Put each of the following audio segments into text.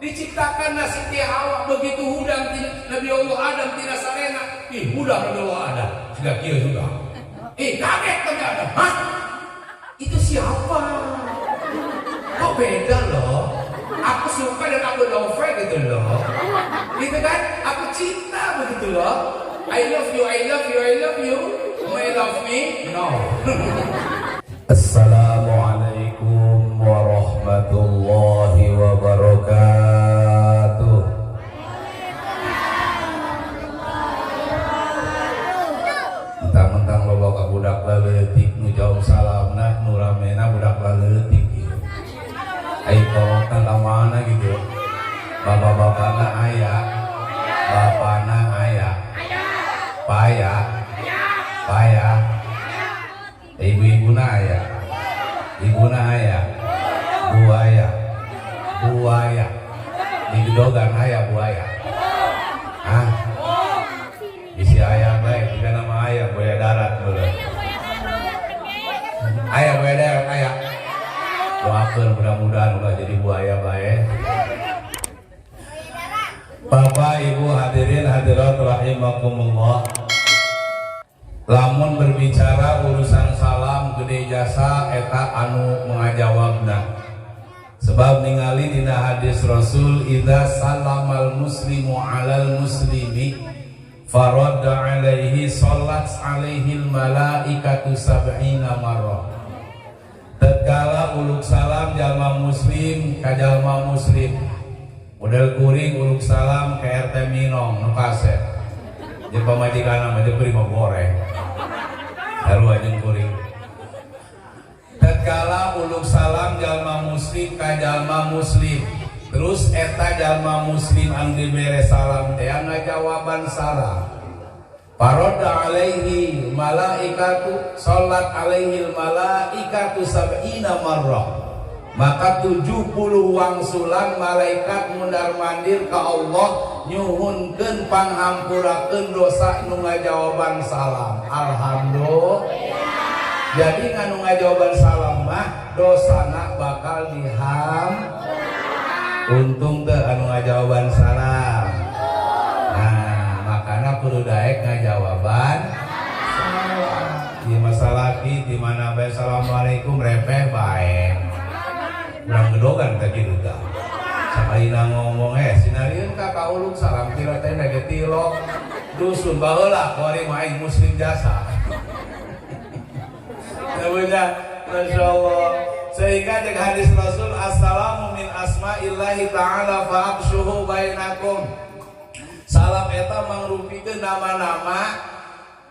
Diciptakan Siti Hawa begitu hudang Nabi Allah Adam tina sarena. Ih, hudang Nabi Allah Adam. Sudah kieu sudah. Ih, kaget Nabi Adam. Hah? Itu siapa? Kok beda loh? Aku suka dan aku love gitu loh. Gitu kan? Aku cinta begitu loh. I love you, I love you, I love you. May love me? No. Assalamualaikum warahmatullahi wabarakatuh. Mentang-mentang loba ka budak leutik nu jawab salamna, nu ramena budak leutik ieu. Ai kolotna ka mana gitu? Bapak-bapakna aya, bapana aya, paya, paya, ibu-ibuna aya, ibuna aya, buaya, buaya, di gedogan aya buaya. Hah? Isi ayam baik, jika nama ayam buaya darat boleh. Ayam buaya darat ayam. Doakeun mudah-mudahan ulah jadi buaya bae. Bapak Ibu hadirin hadirat rahimakumullah. Lamun berbicara urusan salam, gede jasa eta anu mengajawabna. Sebab ningali dina hadis Rasul, idza salamal muslimu alal muslimi faradda alaihi salat alaihi malaikatu sab'ina marrah. Tatkala uluk salam jalma muslim ka jalma muslim, model kuring uluk salam ke RT Minong nu kasep jeung pamajikanna mah, jeung kuring mah goreng sarua jeung kuring. Tatkala uluk salam jalma muslim ka jalma muslim, terus eta jalma muslim anu dibere salam teh ngajawaban salam, faradda alaihi malaikatu salat alaihi malaikatu sab'ina marrah, maka 70 wangsulan malaikat mundar mandir ka Allah nyuhunkeun panghampurakeun dosa nu ngajawaban salam. Alhamdulillah. Jadi nganu ngajawaban salam mah dosana bakal diham. Untung teh anu ngajawaban salam? Nah, makana kudu daek ngajawaban salam. Di masalah di mana bae, assalamualaikum repeh bae. Urang gedogan teh kitu tah. Sakalina ngomong, eh, sinarieun ka kauluk salam tira teh ge tilok dusun baheula kuari mah aing muslim jasa. Namanya Masya Allah. Sehingga dengan hadis Rasul, assalamu min asma'illahi ta'ala fa'absyuhu bainakum. Salam eta mangrupikeun nama-nama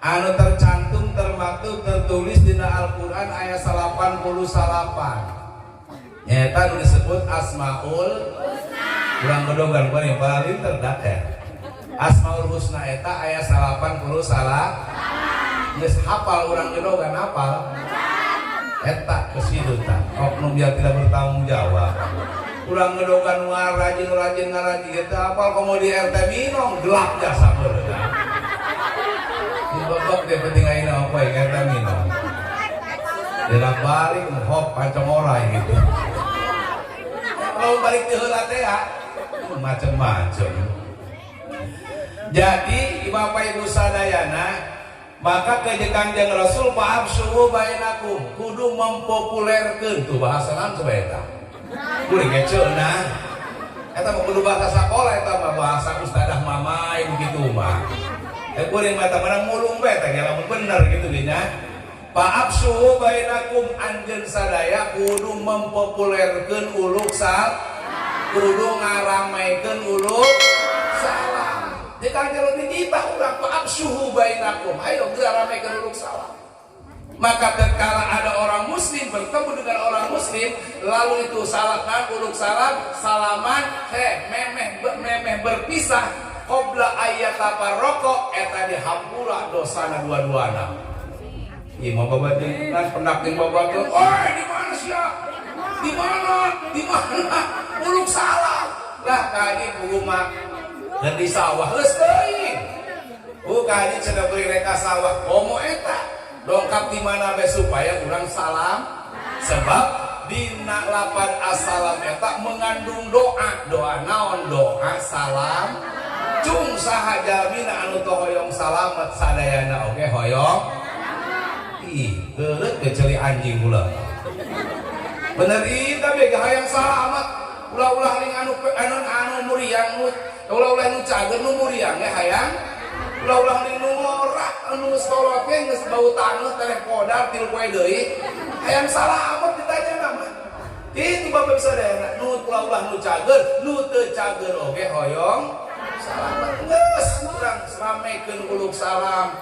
anu tercantum, termaktub, tertulis dina Al-Qur'an ayat 89. Nyata nu disebut Asmaul Husna. Urang gedogan kuari paling terdak ya. Asmaul Husna eta aya 80 salah. Geus hafal urang gedogan, hafal. Eta kesitu tah. Oknum yang tidak bertanggung jawab. Urang gedogan ngarajin-rajin ngarajin gitu hafal, komo di RT Minong gelap jasa meureun. Dibebek deh penting ayeuna apa ya RT Minong. Dilak balik hop pancong orai gitu. Kalau balik di heula teh ya macem-macem. Jadi Bapak Ibu sadayana, maka ke Kanjeng Rasul fa'afsyuhu bainakum, kudu mempopulerkeun tuh bahasa naon coba eta. Kuring ngeceuna. Eta mah kudu bahasa sakola, eta mah bahasa ustadzah mamai begitu mah. Eh, kuring mah eta menang mulung bae teh lamun bener gitu nya. Fa'afsyuhu bainakum, anjeun sadaya kudu mempopulerkeun uluk sal, kudu ngaramekeun uluk salam. Di Kanjeng dititah urang fa'afsyuhu bainakum, ayo geura ramekeun uluk salam. Maka tatkala ada orang muslim bertemu dengan orang muslim, lalu itu salaman, uluk salam, salaman, he memeh memeh berpisah, qabla ayyatafarraqo, eta dihampura dosana dua-duana. Iya, mau babatin kan pendak jeung babatin. Oi, di mana sih? Di mana? Di mana? Uluk salam. Lah kaji buku mah dan di sawah geus teuing. Bu kaji cenah beuring reka sawah. Komo eta dongkap di mana bae supaya urang salam, sebab Dina lapad assalam eta mengandung doa. Doa naon? Doa salam. Cung saha jalmina anu teu hoyong salamet? Sadayana oge hoyong. Ih, keuleut ke anjing ulah. Bener ih, tapi ge hayang salamet. Ulah-ulah ning anu anu anu muriang nu ulah-ulah nu cager nu muriang ge hayang. Ulah-ulah ning nu ngora anu geus kolot ge geus bau taneuh tereh kodar tilu poe deui. Hayang salamet ditanya mah. Itu Bapak sadayana, nu ulah-ulah nu cager, nu teu cager oge hoyong salamet. Geus urang ramekeun uluk salam.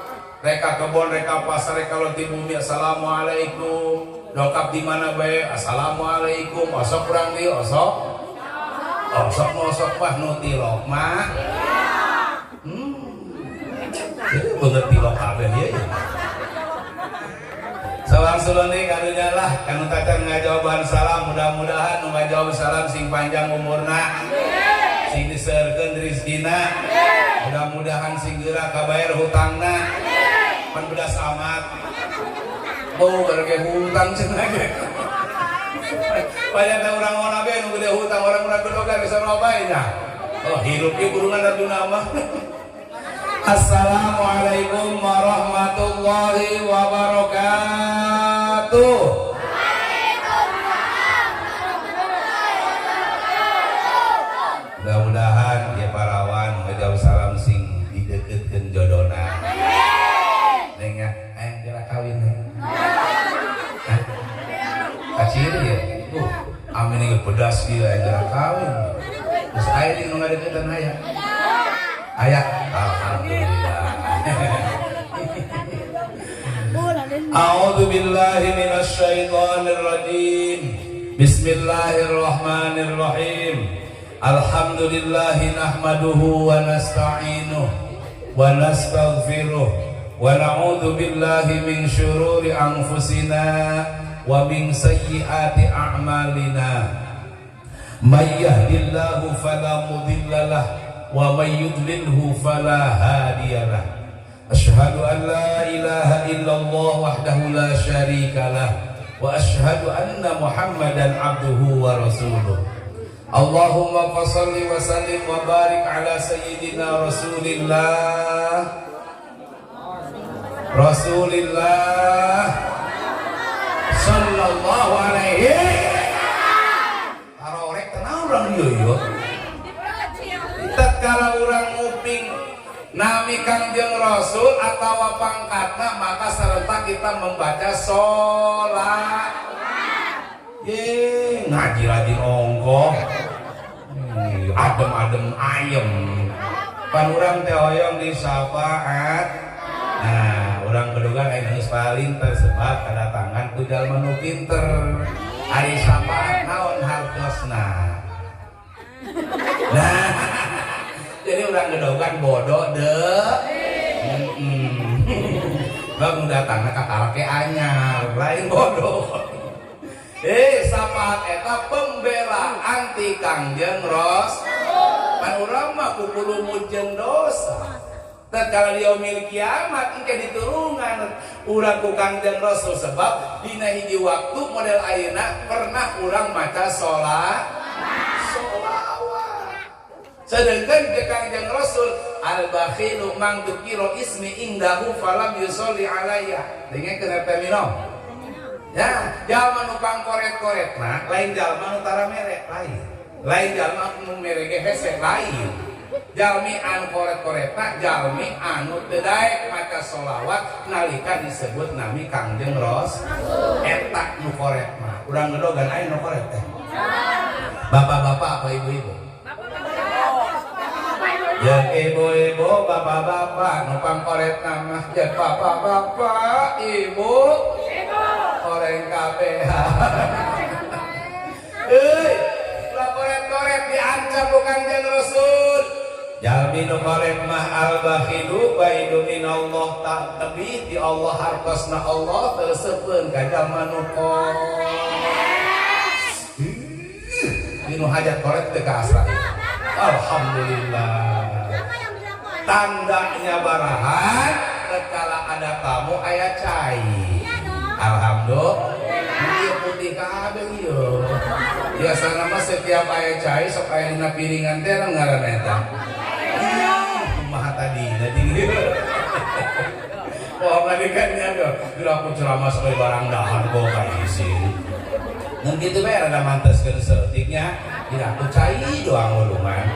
Reka kebon, reka pasar, reka lonti bumi, assalamualaikum. Dongkap di mana bae, assalamualaikum. Osok kurang di osok. Osok osok mah nu tilok mah. Jadi bener tilok kabeh ieu ya. Salam suluni karunya lah kanu tacan ngajawaban salam, mudah-mudahan nu ngajawab salam sing panjang umurna, sing diseurkeun rezekina, mudah-mudahan sing geura kabayar hutangna. Pan bedas amat bau gara hutang cenah ge. Banyak orang orang be nu gede hutang, orang-orang gedogan bisa bae nya. Oh, hirup ieu kurungan rajuna mah. Assalamualaikum warahmatullahi wabarakatuh. Waalaikumsalam warahmatullahi wabarakatuh. Mudah-mudahan ya parawan ngajawab salam sing dideketkeun jodona. Neng ya, kira kawin neng. Hah? Kaciri ya? Amin ini pedas ieu aya kawin. Terus aya di nu ngadeukeutan aya. Aya, alhamdulillah. A'udzu billahi minasyaitonir rajim. Bismillahirrahmanirrahim. Alhamdulillahi nahmaduhu wa nasta'inuh wa nastaghfiruh wa na'udzu billahi min syururi anfusina wa min sayyiati a'malina. May yahdihillahu fala mudhillalah wa may yudlilhu fala hadiyalah. Asyhadu an la ilaha illallah wahdahu la syarikalah wa asyhadu anna Muhammadan abduhu wa rasuluh. Allahumma fashalli wa sallim wa barik ala sayyidina Rasulillah Rasulillah sallallahu alaihi. Arorek tenang urang ieu ieu. Tatkala urang nguping nami Kangjeng Rasul atau pangkatna, maka serentak kita membaca sholat. Ye, ngaji rajin ongkoh. Adem-adem ayem. Pan urang teh hoyong disafaat. Nah, urang gedogan aya geus palinter sebab kedatangan ku jalma nu pinter. Ari syafaat naon hartosna? Nah, jadi urang gedogan bodoh deh. Bang datangna ka karake anyar, lain bodoh. Syafaat eta pembelaan ti Kangjeng Ros. Pan urang mah kukulumut jeung dosa. Tatkala yaumil kiamat engke diturungan urang ku Kangjeng Rasul, sebab dina hiji waktu model ayeuna pernah urang maca sholat sholawat. Sedangkan ke Kangjeng Rasul, al bakhilu man dzukira ismi indahu falam yusolli alayya. Dengekeun eta minum. Ya, jalma nu pangkoret-koret mah lain jalma nu tara mere, lain. Lain jalma nu mere ge hese, lain. Jalmi anu koret-koretna jalmi anu teu daek maca sholawat nalika disebut nami Kangjeng Ros. Eta nu koret mah. Urang gedogan aya nu koret teh. Bapak-bapak apa ibu-ibu? Jeung ibu-ibu, bapak-bapak nu pangkoret mah jeung bapak-bapak, ibu koreng kabeh. Euy, ulah koret-koret, diancam ku Kangjeng Rasul. Jalmi nu koret mah al bakhilu baidu minallah, tak tebi di Allah, hartosna Allah teu ka jalma nu koret. Dinu hajat koret teu ka Asrail. Alhamdulillah. Tandanya barahan tatkala ada tamu aya cai. Alhamdulillah. Ieu putih kabeh. kabeh ieu. Biasana mah setiap aya cai sok aya dina piringan teh naon ngaranna eta? Kumaha tadina jeung ieu. Wah, ngadikannya tuh. Bila aku ceramah sampai barang dahar kok kaisin. Ngan kitu bae rada manteskeun saeutiknya. Tidak aku cai doang ulungan.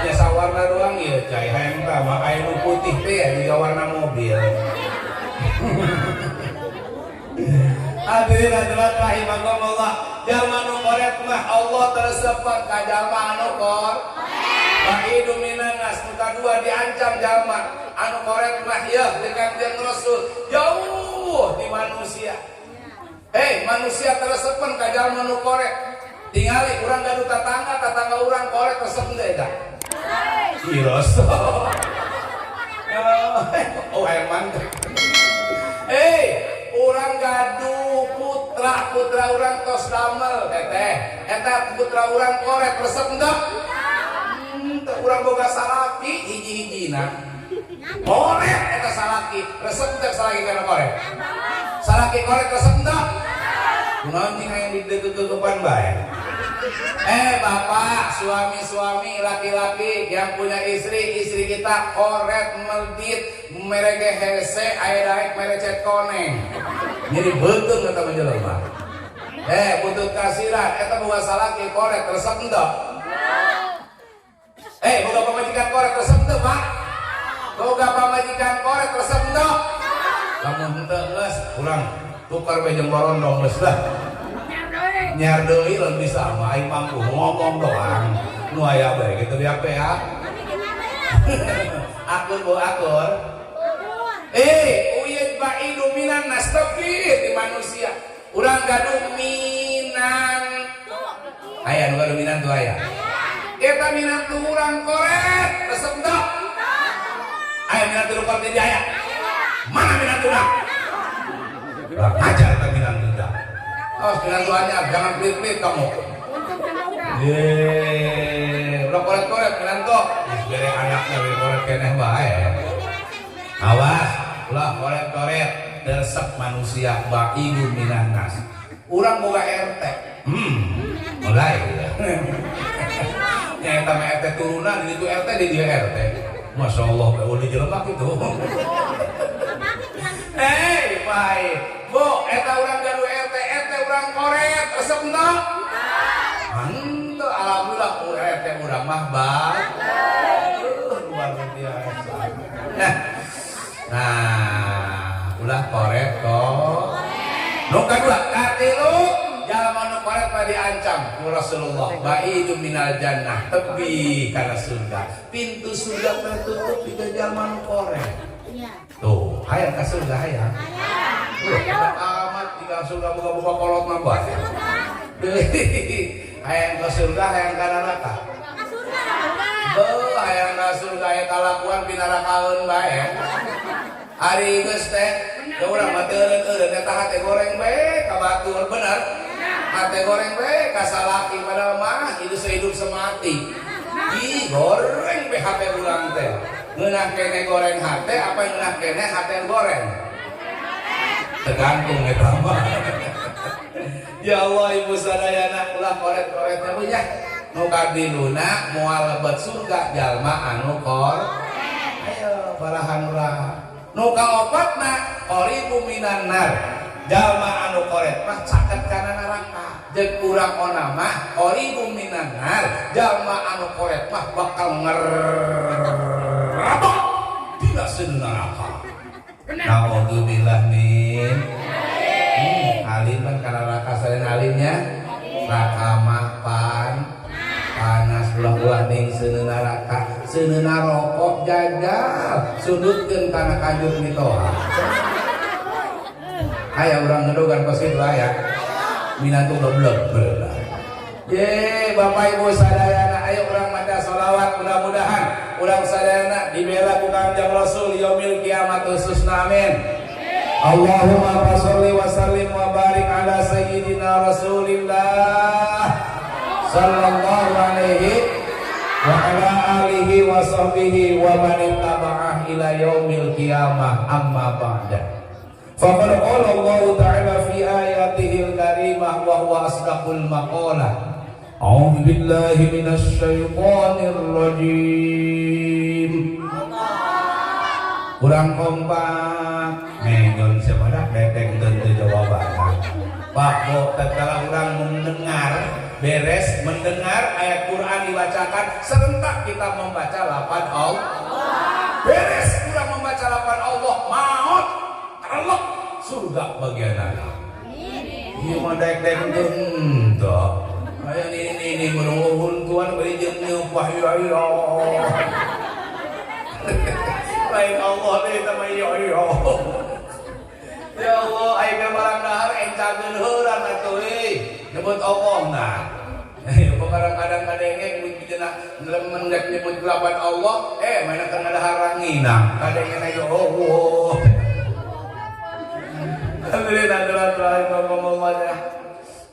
Ya sawarna doang ya cai hayang tah mah aya nu putih teh ya jiga warna mobil. Hadirin hadirat rahimakumullah. Jalma nu koret mah Allah teresepan ka jalma anu kor. Wa'idu minan nas nu kadua diancam jalma anu koret mah yeuh jeung Kangjeng Rasul jauh di manusia. Hei, manusia teresepan ka jalma nu koret. Tingali urang gaduh tatangga, tatangga urang koret resep teu eta? Ih, resep. Oh, hayang mantep. Hei, urang gaduh putra, putra urang tos damel teteh. Eta putra urang koret resep henteu? Henteu, urang boga salaki hiji-hijina. Koret eta salaki, resep henteu salaki kana koret? Salaki koret resep henteu? Kunaon cing hayang dideukeut-deukepan bae? Bapak, suami-suami, laki-laki yang punya istri, istri kita koret meldit, merege hese, aya daek merecet koneng. Jadi beuteung eta mah jelema. Butut kasiran, eta boga salaki koret resep henteu? Boga pamajikan koret resep henteu, Pak? Boga pamajikan koret resep henteu? Lamun henteu geus, urang tukar bae jeung borondong geus lah. Nyar deui lamun bisa mah aing mampu ngomong doang. Nu aya bae kitu biak teh ya. Akur bu akur. Uyet ba'idu minan nas tepi di manusia. Urang gaduh minan. Aya nu gaduh minantu aya. Eta minantu urang koret resep henteu? Aya minantu nu koret di aya. Mana minantu dah? Urang ajar eta minantu dah. Oh, minantu anyar, jangan pelit-pelit kamu. Ulah koret-koret minantu. Bere anaknya bere koret keneh bae. Awas, ulah koret-koret teresep manusia ba'idu minan nas. Urang boga RT. Mulai. Nya eta mah RT turunan, di ditu RT di dieu RT. Masya Allah, bae ulih jelema kitu. Hei, bae. Bu, eta urang gaduh RT, RT urang koret, resep henteu? Henteu, alhamdulillah RT urang mah bae. Luar biasa. Nah, ulah koret kok. Nu kadua, katilu jalma nu koret mah diancam ku Rasulullah, ba'idu minal jannah, tepi kana surga. Pintu surga tertutup tiga jalma nu koret. Tuh, hayang ka surga hayang. Hebat amat tinggal surga buka-buka kolot mah bae. Hayang ka surga, hayang ka neraka. Beuh, hayang ka surga aya kalakuan pinarakaeun bae. Ari geus teh, da urang mah teu eureun-eureun eta hate goreng bae ka batur, bener? Hate goreng bae ka salaki padahal mah hidup sehidup semati. Ih, goreng bae hate urang teh. Ngeunah kene goreng hate apa ngeunah kene hate goreng? Tergantung eta mah. Ya Allah ibu sadayana ulah koret-koretnya punya. Nu kadiluna moal lebet surga jalma anu kor. Ayo barahan urang. Nu kaopatna qaribu minan nar. Jalma anu koret mah caket kana neraka. Jeung urang ona mah qaribu minan nar. Jalma anu koret mah bakal ngerabak dina seuneu neraka. Naudzubillah min. Alim kan kana neraka selain alimnya. Neraka mah panas ulah-ulah ning seuneu neraka. Seuneu rokok jajal sudutkeun kana kanjut mitoha. Aya urang ngedogan kos kitu aya. Minantu goblok beureuh. Ye, Bapak Ibu sadayana, ayo urang maca sholawat mudah-mudahan urang sadayana dibela ku Kangjeng Rasul yaumil kiamat khususna amin. Allahumma sholli wa sallim wa barik ala sayyidina Rasulillah sallallahu alaihi wa ala alihi wa sahbihi wa man ittaba'ah ila yaumil qiyamah amma ba'da. Faqad qala Allah Ta'ala fi ayatihil karimah wa huwa asdaqul maqalah. A'udzu billahi minasy syaithanir rajim. Kurang kompak menyon siapa dah dedek tentu jawabannya. Pak Bo, tatkala orang mendengar beres mendengar ayat Quran dibacakan serentak kita membaca lafaz Allah. Beres kurang membaca lafaz Allah maut terlek surga bagian anak. Iya mah dek-dek henteu. Aya ini menunggu tuan beri jeung nyeupah ya ya. Lain Allah deh sama iya iya. Ya Allah, aing ge barang dahar encageun heuran atuh euy. Nyebut Allah nah. Ya kadang-kadang kadenge mun lemen rek nyebut lafaz Allah, mana keur ngadahar ranginang. Kadenge na oh. Alhamdulillah,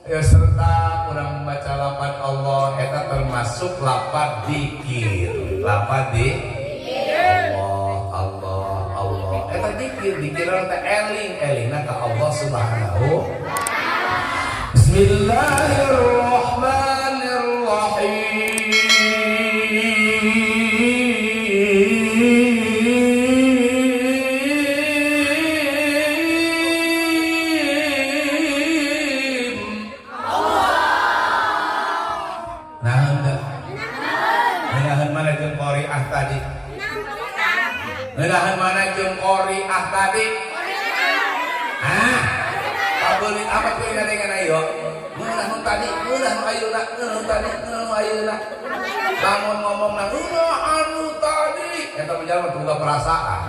ya serta kurang membaca lafaz Allah eta termasuk lafaz dikir. Lafaz di Allah, Allah, Allah. Eta dikir, dikir teh eling, elingna ka Allah Subhanahu. Bismillahirrahmanirrahim. Nah, henteu. Ngeunaheun mana jeung qoriah tadi? Ngeunaheun mana jeung qoriah tadi? Ah, pabeuli apa kuring ngadengeun ayo? Ngeunah tadi, ngeunah nu ayeuna, ngeunah tadi, ngeunah nu ayeuna. Lamun ngomongna ngeunah anu tadi, eta mah jalma teu boga perasaan.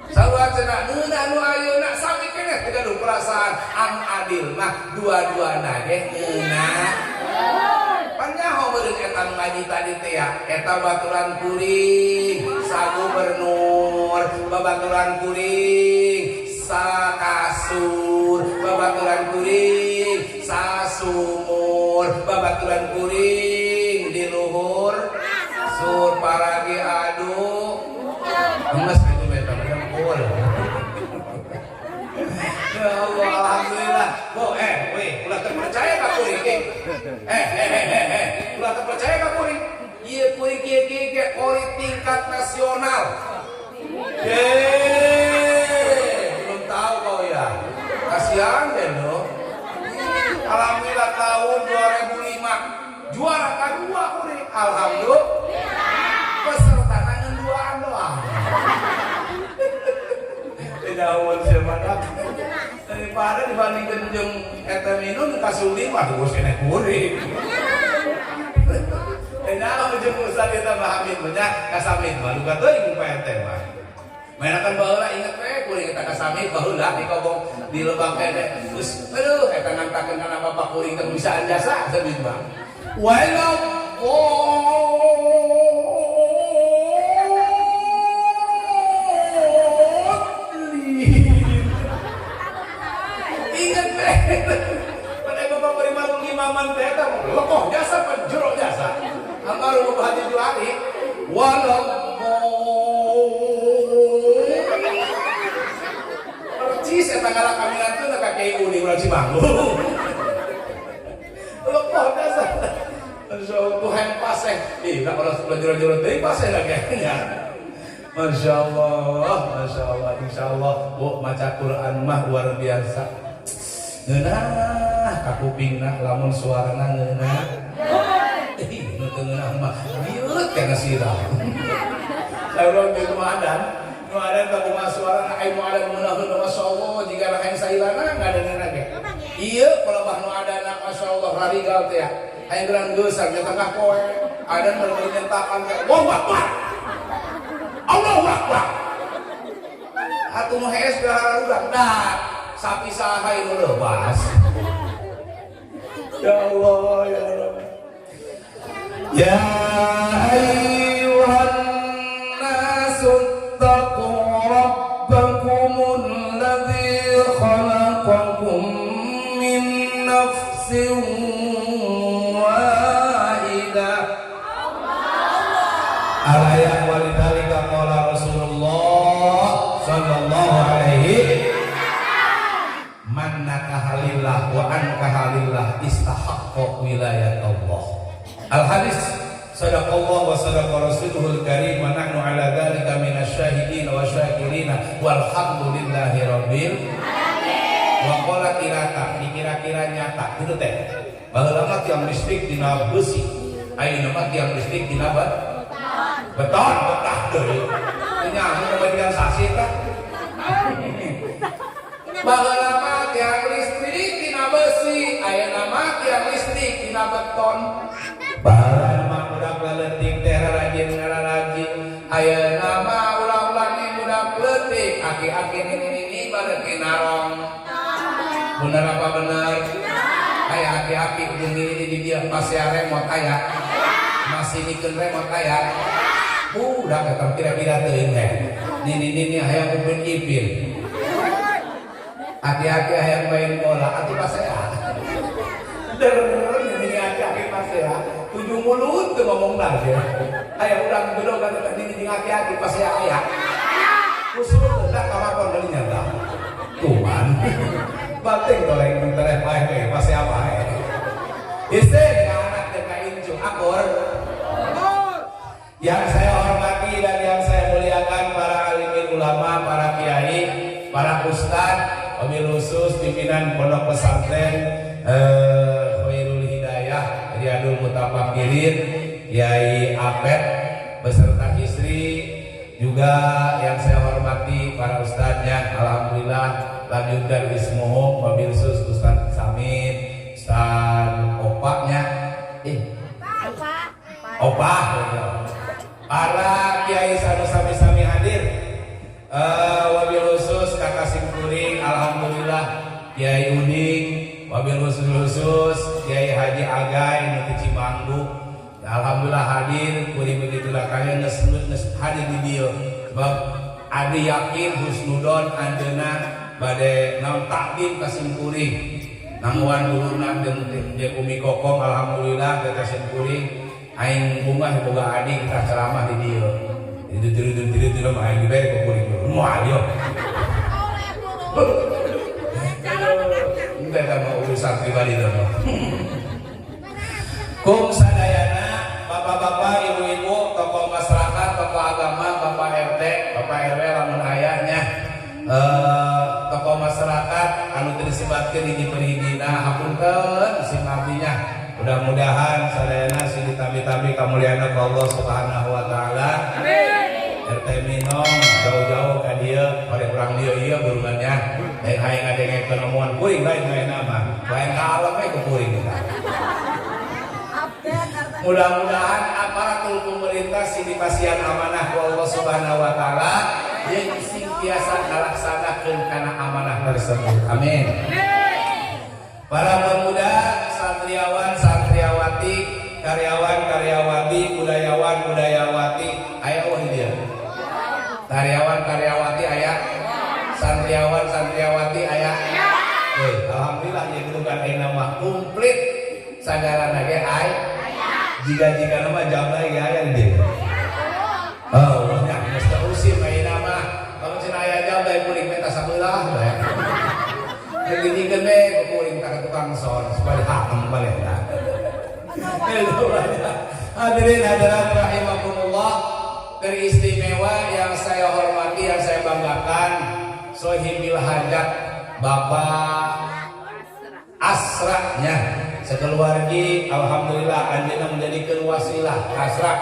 Sarua cenah ngeunah nu ayeuna sami keneh teu gaduh perasaan. Anu adil mah dua-duana ge ngeunah. Pan nyaho meureun eta nu ngaji tadi teh ya, eta baturan kuring, sagubernur, babaturan kuring, sakasur, babaturan kuring, sasumur, babaturan kuring di luhur sur paragi adu. Gemes itu beta dengkul. Ya Allah, alhamdulillah. Bu, weh, ulah terpercaya ka kuring eh. Ulah terpercaya ka kuring. Ieu kuring kieu kieu kieu kuring tingkat nasional. Belum tahu kau ya. Kasihan deh lo. Alhamdulillah tahun 2005 juara kedua kuring. Alhamdulillah. Peserta ngan duaan doang. Tidak mau siapa daripada dibandingkan jeung eta minum kasuli mah geus keneh kuring. Nah, jeung ustad eta mah Hamid mah nya kasamit mah luka teuing ku ente mah. Mainakan baheula inget we kuring eta kasamit baheula di kobong di lebang kene. Geus aduh eta ngantakeun kana bapak kuring teh bisaan jasa samit mah. Walau inget deh, pada bapak beri malu imaman teh eta lekoh jasa penjero jasa. Amaru bapak haji juari walau percis eta ngalah kamilan teh ka Kiai Uni urang Cibanggung. Lekoh jasa. Masya Tuhan paseh. Ih, tak orang sebelah jero-jero teuing paseh lah kayaknya. Masya Allah, Masya Allah, Insya Allah, bu maca Quran mah luar biasa. Ngeunah kakupingna lamun suarana ngeunah. Ih, nu teu ngeunah mah bieut kana sirah. Saurang jeung nu adan, nu adan ka kumaha suarana ai nu adan ngeunaheun Masya Allah jiga hayang sailana ngadengeunna ge. Ieu palebah nu adana Masya Allah rarigal teh ya. Hayang gerang geusang nya tengah poe. Adan bener-bener nyentakan teh. Allahu Akbar. Allahu Akbar. Atuh nu hees geura urang dah. Sapi saha nu leupas. Ya Allah, ya Rabb. Ya ayyuhan nasu taqu rabbakumul ladzi khalaqakum min nafsin wahidah. Alaya walidzalika qala Rasulullah sallallahu alaihi haqqa wilayat Allah. Al hadis. Sadaqallah wa sadaqa rasuluhul karim wa nahnu ala dzalika minasyahidin wa syakirin walhamdulillahi rabbil alamin. Wa qala kirata dikira-kira nyata kitu teh. Baheula mah tiang listrik dina besi, ayeuna mah tiang listrik dina beton, betah deui. Nya anu pamajikan sasi tah. Baheula mah tiang listrik dina besi, ayeuna mah tiang listrik dina beton. Baheula mah budak leutik teh rajin ngararajin, ayeuna mah ulah-ulah nih budak leutik, aki-aki nini-nini bareuki narong. Bener apa bener? Aya aki-aki jeung nini di dieu masih remote aya. Masih mikeun remote aya. Udah eta kira-kira teuing teh. Nini-nini hayang Upin Ipin. Aki-aki hayang main bola atuh pasea. Der nini aki-aki pasea. Tujuh mulut tuh ngomong lagi. Aya urang gedogan eta nini jeung aki-aki pasea aya. Usul teh kamakon deui nyata. Tuhan. Bating toleng tereh paeh teh pasea paeh. Isin ka anak teh ka incu akur. Yang saya hormati dan yang saya muliakan para alimin ulama, para kiai, para ustad, wabil khusus pimpinan pondok pesantren Khairul Hidayah Riyadul Mutafakirin Kiai Apet beserta istri, juga yang saya hormati para ustadznya, alhamdulillah lam yudar ismuhum, wabil khusus Ustad Samit, Ustad Opaknya, Opah, para kiai sanu sami-sami hadir, wabil khusus kakak simkuring, alhamdulillah Kiai Uding, wabil khusus khusus Kiai Haji Agai nu ti Cimanggu, alhamdulillah hadir. Kuring begitu datangnya geus geus hadir di dieu, sebab adi yakin husnudon anjeunna bade naon takdim ka simkuring, nangguan dulurna jeung jeung Umi Kokom. Alhamdulillah teh simkuring aing bungah boga adi kita ceramah di dieu itu tiru tiru tiru tiru mah aing dibere ku kuring moal yo. Entah sama urusan pribadi tuh. Kum sadayana, bapak-bapak, ibu-ibu, tokoh masyarakat, tokoh agama, bapak RT, bapak RW lamun ayahnya, tokoh masyarakat anu teu disebatkeun hiji per hijina, hapunten sing abdinya. Mudah-mudahan sadayana sing ditambi-tambi kamuliaan ku Allah Subhanahu wa taala. Amin. RT Minong jauh-jauh ka dieu, pada urang dieu ieu burungannya. Lain hayang ngadengekeun omongan kuring, lain lain nama. Lain ka alam we ku kuring kita. Mudah-mudahan aparatur pemerintah sing dipasihan amanah ku Allah Subhanahu wa taala jeung sing tiasa ngalaksanakeun kana amanah tersebut. Amin. Para pemuda, santriawan, santriawati, karyawan, karyawati, budayawan, budayawati, aya wah dia. Karyawan, karyawati aya, santriawan, santriawati aya. Hei, alhamdulillah ya gitu kan ayeuna mah komplit sagalana ge ai. Jika-jika nama jam lagi aya di dieu. Oh, nya geus teu usim ayeuna mah. Lamun cenah aya jam bae kuring minta sabelah bae. Ngedidikeun we ku kuring ka tukang son supaya hakem balena. Hadirin hadirat rahimakumullah, teristimewa yang saya hormati, yang saya banggakan, Sohibil Hajat Bapak Asranya sekeluargi, alhamdulillah anjeunna menjadikan wasilah Asra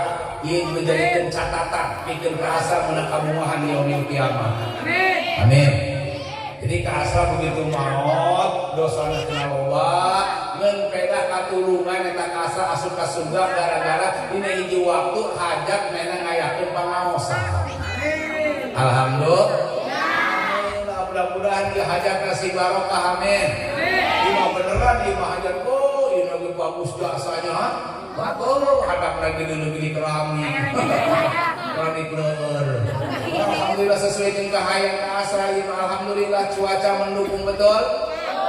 ieu menjadikan catatan bikin kerasa menang kabungahan yaumil kiamah. Amin. Amin. Jadi ka Asra begitu maot dosana kena loba ngan pedah katulungan eta ka Asra asup ka surga gara-gara dina hiji waktu hajat menang ngayakeun pangaosan. Alhamdulillah. Mudah-mudahan di hajat kasih barokah, amin. Ini mah beneran di mah hajat, oh ini lagi bagus jasanya, ha? Bagus hadap lagi dulu di keramik. Keramik leur. Alhamdulillah sesuai dengan kahayang ka Asra ini, alhamdulillah cuaca mendukung betul.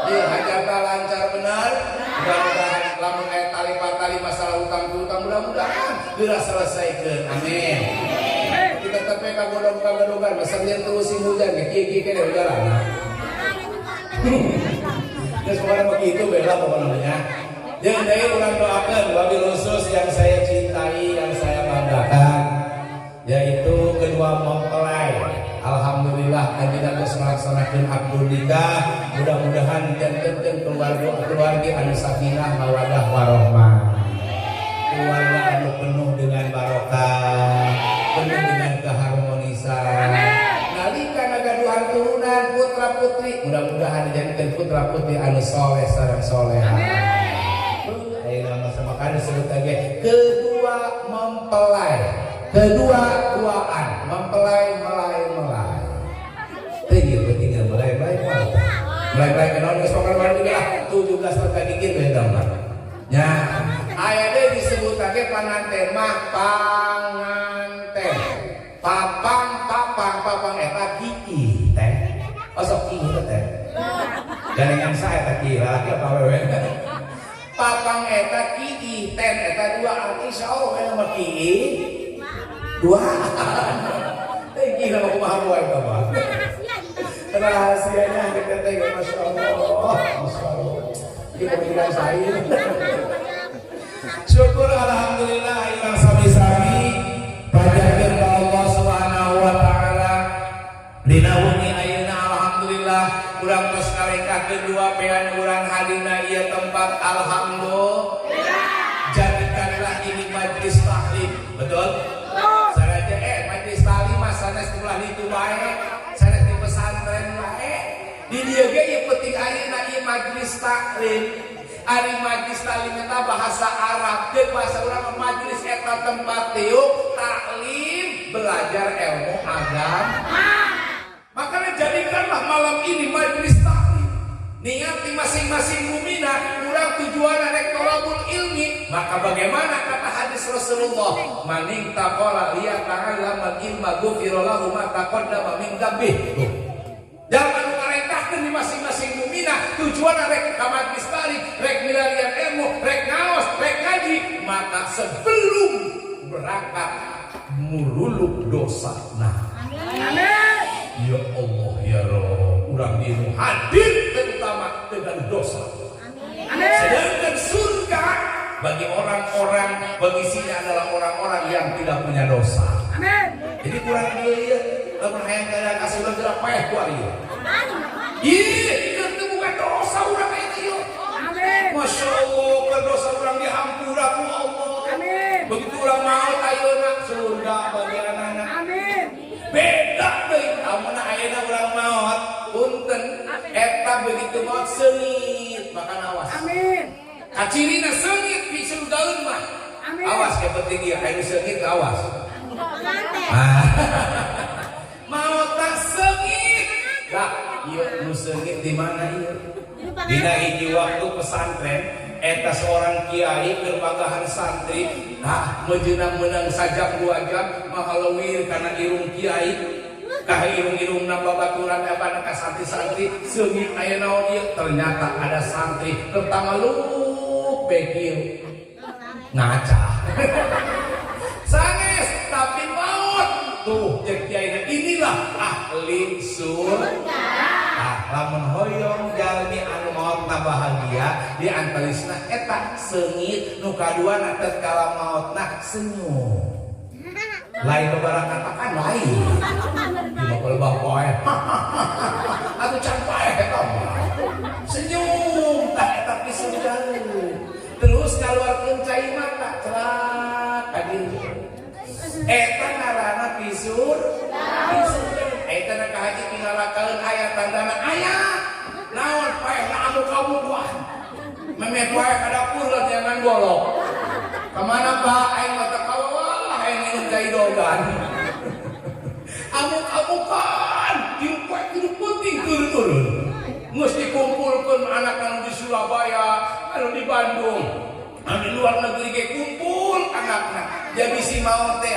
Di hajatna lancar benar. Mudah-mudahan lamun aya tali-tali masalah utang piutang mudah-mudahan geura selesaikeun. Amin. Kita tetep kagodong kagodogan masa lihat terusin hujan ge kieu kieu kene jalan. Terus pokoknya begitu bela pokoknya. Jeung deui urang doakeun wabil khusus yang saya cintai, yang saya banggakan, yaitu kedua mempelai. Alhamdulillah ayeuna geus ngalaksanakeun akad nikah, mudah-mudahan jantenkeun keluarga keluarga anu sakinah mawadah warohmah. Keluarga anu penuh dengan barokah, penuh dengan keharmonisan. Nalika ngagaduhan turunan putra putri, mudah-mudahan dijadikan putra putri anu soleh sareng soleha. Ayeuna mah makanya disebut lagi kedua mempelai, kedua duaan, mempelai melai melai. Teu ieu pentingnya melai melai melai. Melai melai kenaon geus pokona baru juga lah 17 tahun dikit we eta mah. Nya, aya deui disebut lagi panganten mah panganten. Papang papang papang eta kiih teh. Oh sok kiih teh. Gandengan saha eta kiih lalaki apa awewe? Papang eta kiih ten eta dua insyaallah eta mah kiih dua. Teh kiih mah kumaha wae eta mah. Rahasianya kita teh Masya Allah, Masya Allah. Kita pemikiran saya. Syukur alhamdulillah urang sami-sami pajarkeun ka Allah Subhanahu wa taala. Dina wengi ayeuna alhamdulillah urang tos ngalengkahkeun dua pean urang hadina ieu tempat alhamdulillah. Jadikanlah ini majlis taklim, betul? Sanaja majlis taklim mah sanes ulah ditu bae, sanes di pesantren bae. Di dieu ge ieu penting ayeuna ieu majlis taklim. Ari majlis taklim eta bahasa Arab, deuk bahasa urang mah majlis eta tempat tiuk taklim belajar ilmu agama. Makanya jadikanlah malam ini majlis taklim. Niat di masing-masing mumina urang tujuan rek tolabul ilmi, maka bagaimana kata hadis Rasulullah, man intaqala liyata'allama ilma ghufira lahu ma taqaddama min dzambih. Tuh. Jangan merintahkan di masing-masing mumina tujuan rek ka majlis taklim, rek milarian ilmu, rek ngaos, rek ngaji, maka sebelum berangkat mululuk dosa. Nah, ya Allah ya Rob, urang dinu hadir terutama dengan dosa. Sedangkan surga bagi orang-orang pengisinya adalah orang-orang yang tidak punya dosa. Jadi kurang dia ya, lamun hayang kaya ka surga geura paeh ku ari. Ih, keur teu bukan dosa urang itu ieu. Masya Allah, keur dosa urang dihampura ku Allah. Begitu urang maut ayeuna surga bagi anak-anak. Beda deui lamun ayeuna urang maot, punten eta begitu maot seungit, makan awas. Kacirina seungit di surgaeun mah. Awas yang penting ieu aya nu seungit awas. Ah. Maot tak seungit. Lah, ieu nu seungit di mana ieu? Dina hiji waktu pesantren eta seorang kiai keur magahan santri, ah mejeuna meunang sajam 2 jam mahalawir kana irung kiai kah irung-irung babaturan apa ka santri-santri seungit aya naon ieu, ternyata ada santri pertama lu bekil ngaca sanes tapi maut tuh cek kiai, inilah ahli surga. Ah, lamun hoyong jalmi anu maotna bahagia di antawisna eta seungit, nu kaduana tatkala maotna senyum, lain beberapa katakan lain di mah poe atuh can paeh eta mah senyum tah eta pisurgaeun. Terus ngaluarkeun cai mata celak ka dieu eta ngaranna pisur pisur. Eta na ka haji tinggalakaeun aya tandana aya naon paehna amuk-amuk wah memet wae ka dapur lah jangan golok kemana Pak aing mah teu kawawa aing minum cai dogan amuk-amukan tiup poe kudu penting turun-turun geus dikumpulkeun anak anu di Surabaya anu di Bandung anu di luar negeri ge kumpul anakna jadi si maot teh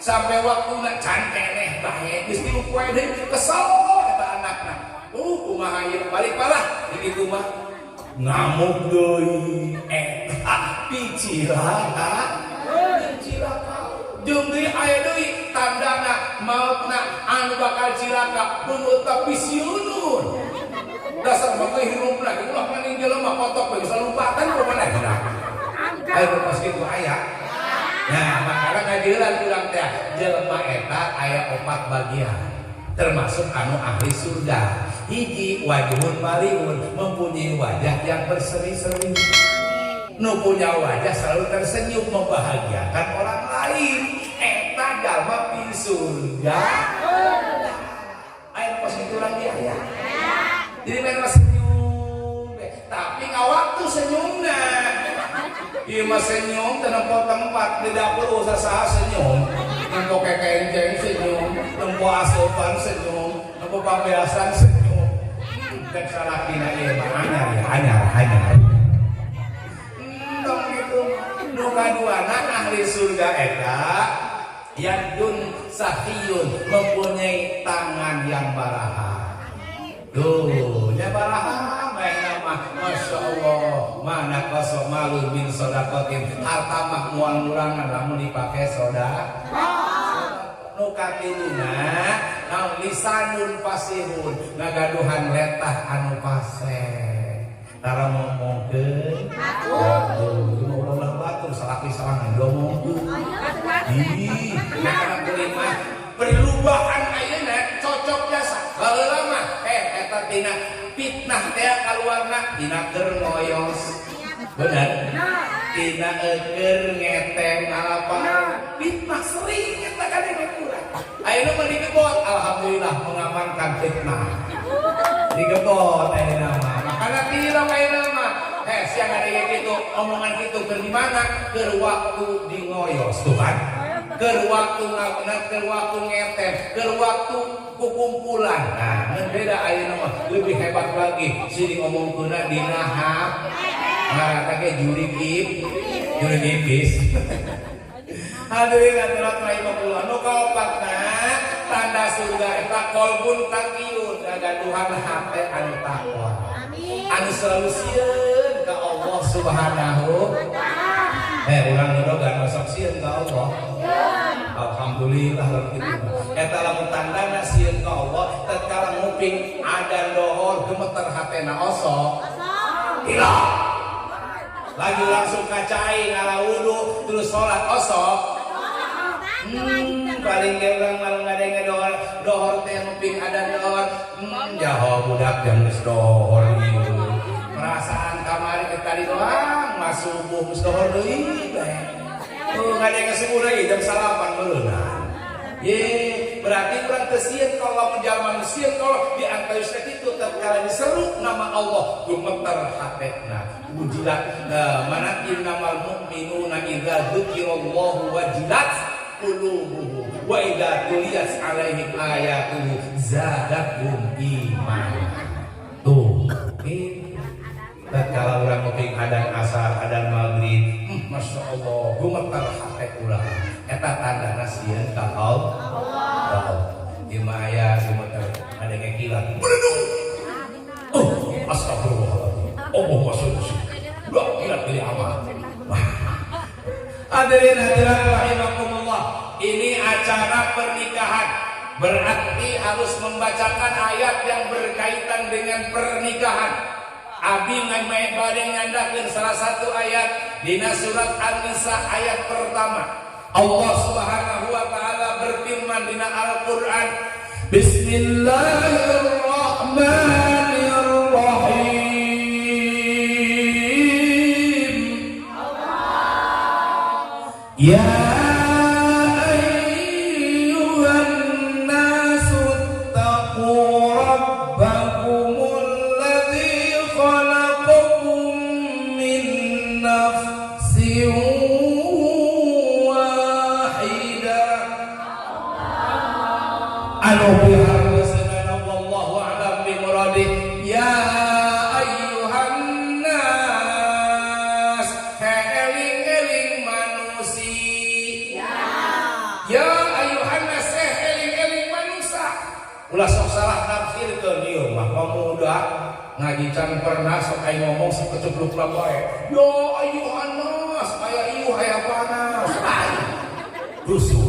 sampai waktuna can keneh bae geus 3 poe deui kesel eta anakna kumaha ieu balik palah di kitu mah ngamuk deui eta picilaka picilaka jeung deui aya deui tandana maotna anu bakal cilaka beungeut tapi siunun. Dasar mah hirupna ge ulah maning jelema kotok we bisa lompatan ku manehna. Ayo pas kitu aya. Nah, makanya ngajiran urang teh jelema eta aya opat bagian. Termasuk anu ahli surga. Hiji wajhun maliun, mempunyai wajah yang berseri-seri. Nu punya wajah selalu tersenyum membahagiakan orang lain. Eta jalma pi surga. Aya kos kitu urang dia aya. Jadi main senyum, tapi nggak waktu senyumna. Ieu mah senyum teu nempo tempat di dapur usah saha senyum. Nempo kekenceng senyum, nempo asupan senyum, nempo pambeasan senyum. Dan salakina ieu mah anyar ya, anyar, anyar. Entong gitu. Nu kaduana ahli surga eta yadun sahiyun, mempunyai tangan yang baraha. Tuh, nya baraha main mah Masya Allah. Mana kosong malu min sodakotin, harta mah moal ngurangan lamun dipake soda. Nu katiluna naon lisanun fasihun, ngagaduhan letah anu fasih. Tara ngomongkeun batur, ulah batur salaki salangan diomongkeun. Ih, nah kelima perubahan ayeuna cocok jasa. Baheula mah eta tina fitnah teh kaluarna tina keur ngoyos. Bener? Tina keur ngetem apa? Fitnah sering eta kan urang. Ayeuna mah digebot, alhamdulillah mengamankan fitnah. Digebot ayeuna mah. Makana tilok ayeuna mah. Siang ada gitu, omongan gitu keur di mana? Keur waktu di ngoyos tuh kan. Keur waktu ngakna, keur waktu ngetem, keur waktu kukumpulan. Nah, ngan beda ayeuna mah lebih hebat lagi. Sini ngomongkeunna dina hap. Ngaranna ge juri gip, juri gipis. Hadirin hadirat rahimakumullah. Nu kaopatna tanda surga eta qalbun taqiyun, ngagaduhan hate anu takwa. Anu selalu sieun ka Allah Subhanahu. Urang nu sok sieun ka Allah. Alhamdulillah lamun kitu. Eta lamun tandana sieun ka Allah tatkala nguping adan dohor gemeter hatena osok. Hilang. Lagi langsung kacai ngala wudu terus sholat osok. Paling ge urang mah ngadenge dohor dohor teh nguping adan dohor. Jaho budak jam geus dohor ieu. Perasaan kamari ke tadi doang mas subuh geus dohor deui bae. Oh, ngadenge subuh lagi jam 9 meureunna. Ye, berarti urang teu sieun ka Allah menjalma sieun ka Allah di antawisna kitu tatkala diseru nama Allah gemeter hatena. Wujilat mana innamal mu'minuna idza dzukirallahu wajilat qulubuhum wa idza tuliyat alaihim ayatuhu zadatuhum iman. Tuh, tatkala urang nguping adan asar, adan maghrib, Masya Allah, gemeter hate urang. Eta tandana sieun ka Allah. Di maya gemeter ada kilat. Beredung. Oh, astagfirullahaladzim. Allahumma sholli ala Dua kilat dari amal. Hadirin hadirat rahimakumullah. Ini acara pernikahan. Berarti harus membacakan ayat yang berkaitan dengan pernikahan. Abi ngan bade nyandakeun salah satu ayat dina surat An-Nisa ayat pertama. Allah Subhanahu wa taala berfirman dina Al-Qur'an, Bismillahirrahmanirrahim. Ya ayyuhan nasu taqu rabbakumul ladzi khalaqakum min nafsin wahidah. Anu biharosna wallahu a'lam bi muradih. Ya ayyuhan nas, eling-eling manusia. Ya ayyuhan nas, eling-eling manusia. Ulah sok salah nafsirkeun ieu mah pemuda ngaji can pernah sok aya ngomong sok kecepluk bae. Ya ayyuhan nas, aya ieu aya panas. Rusuh.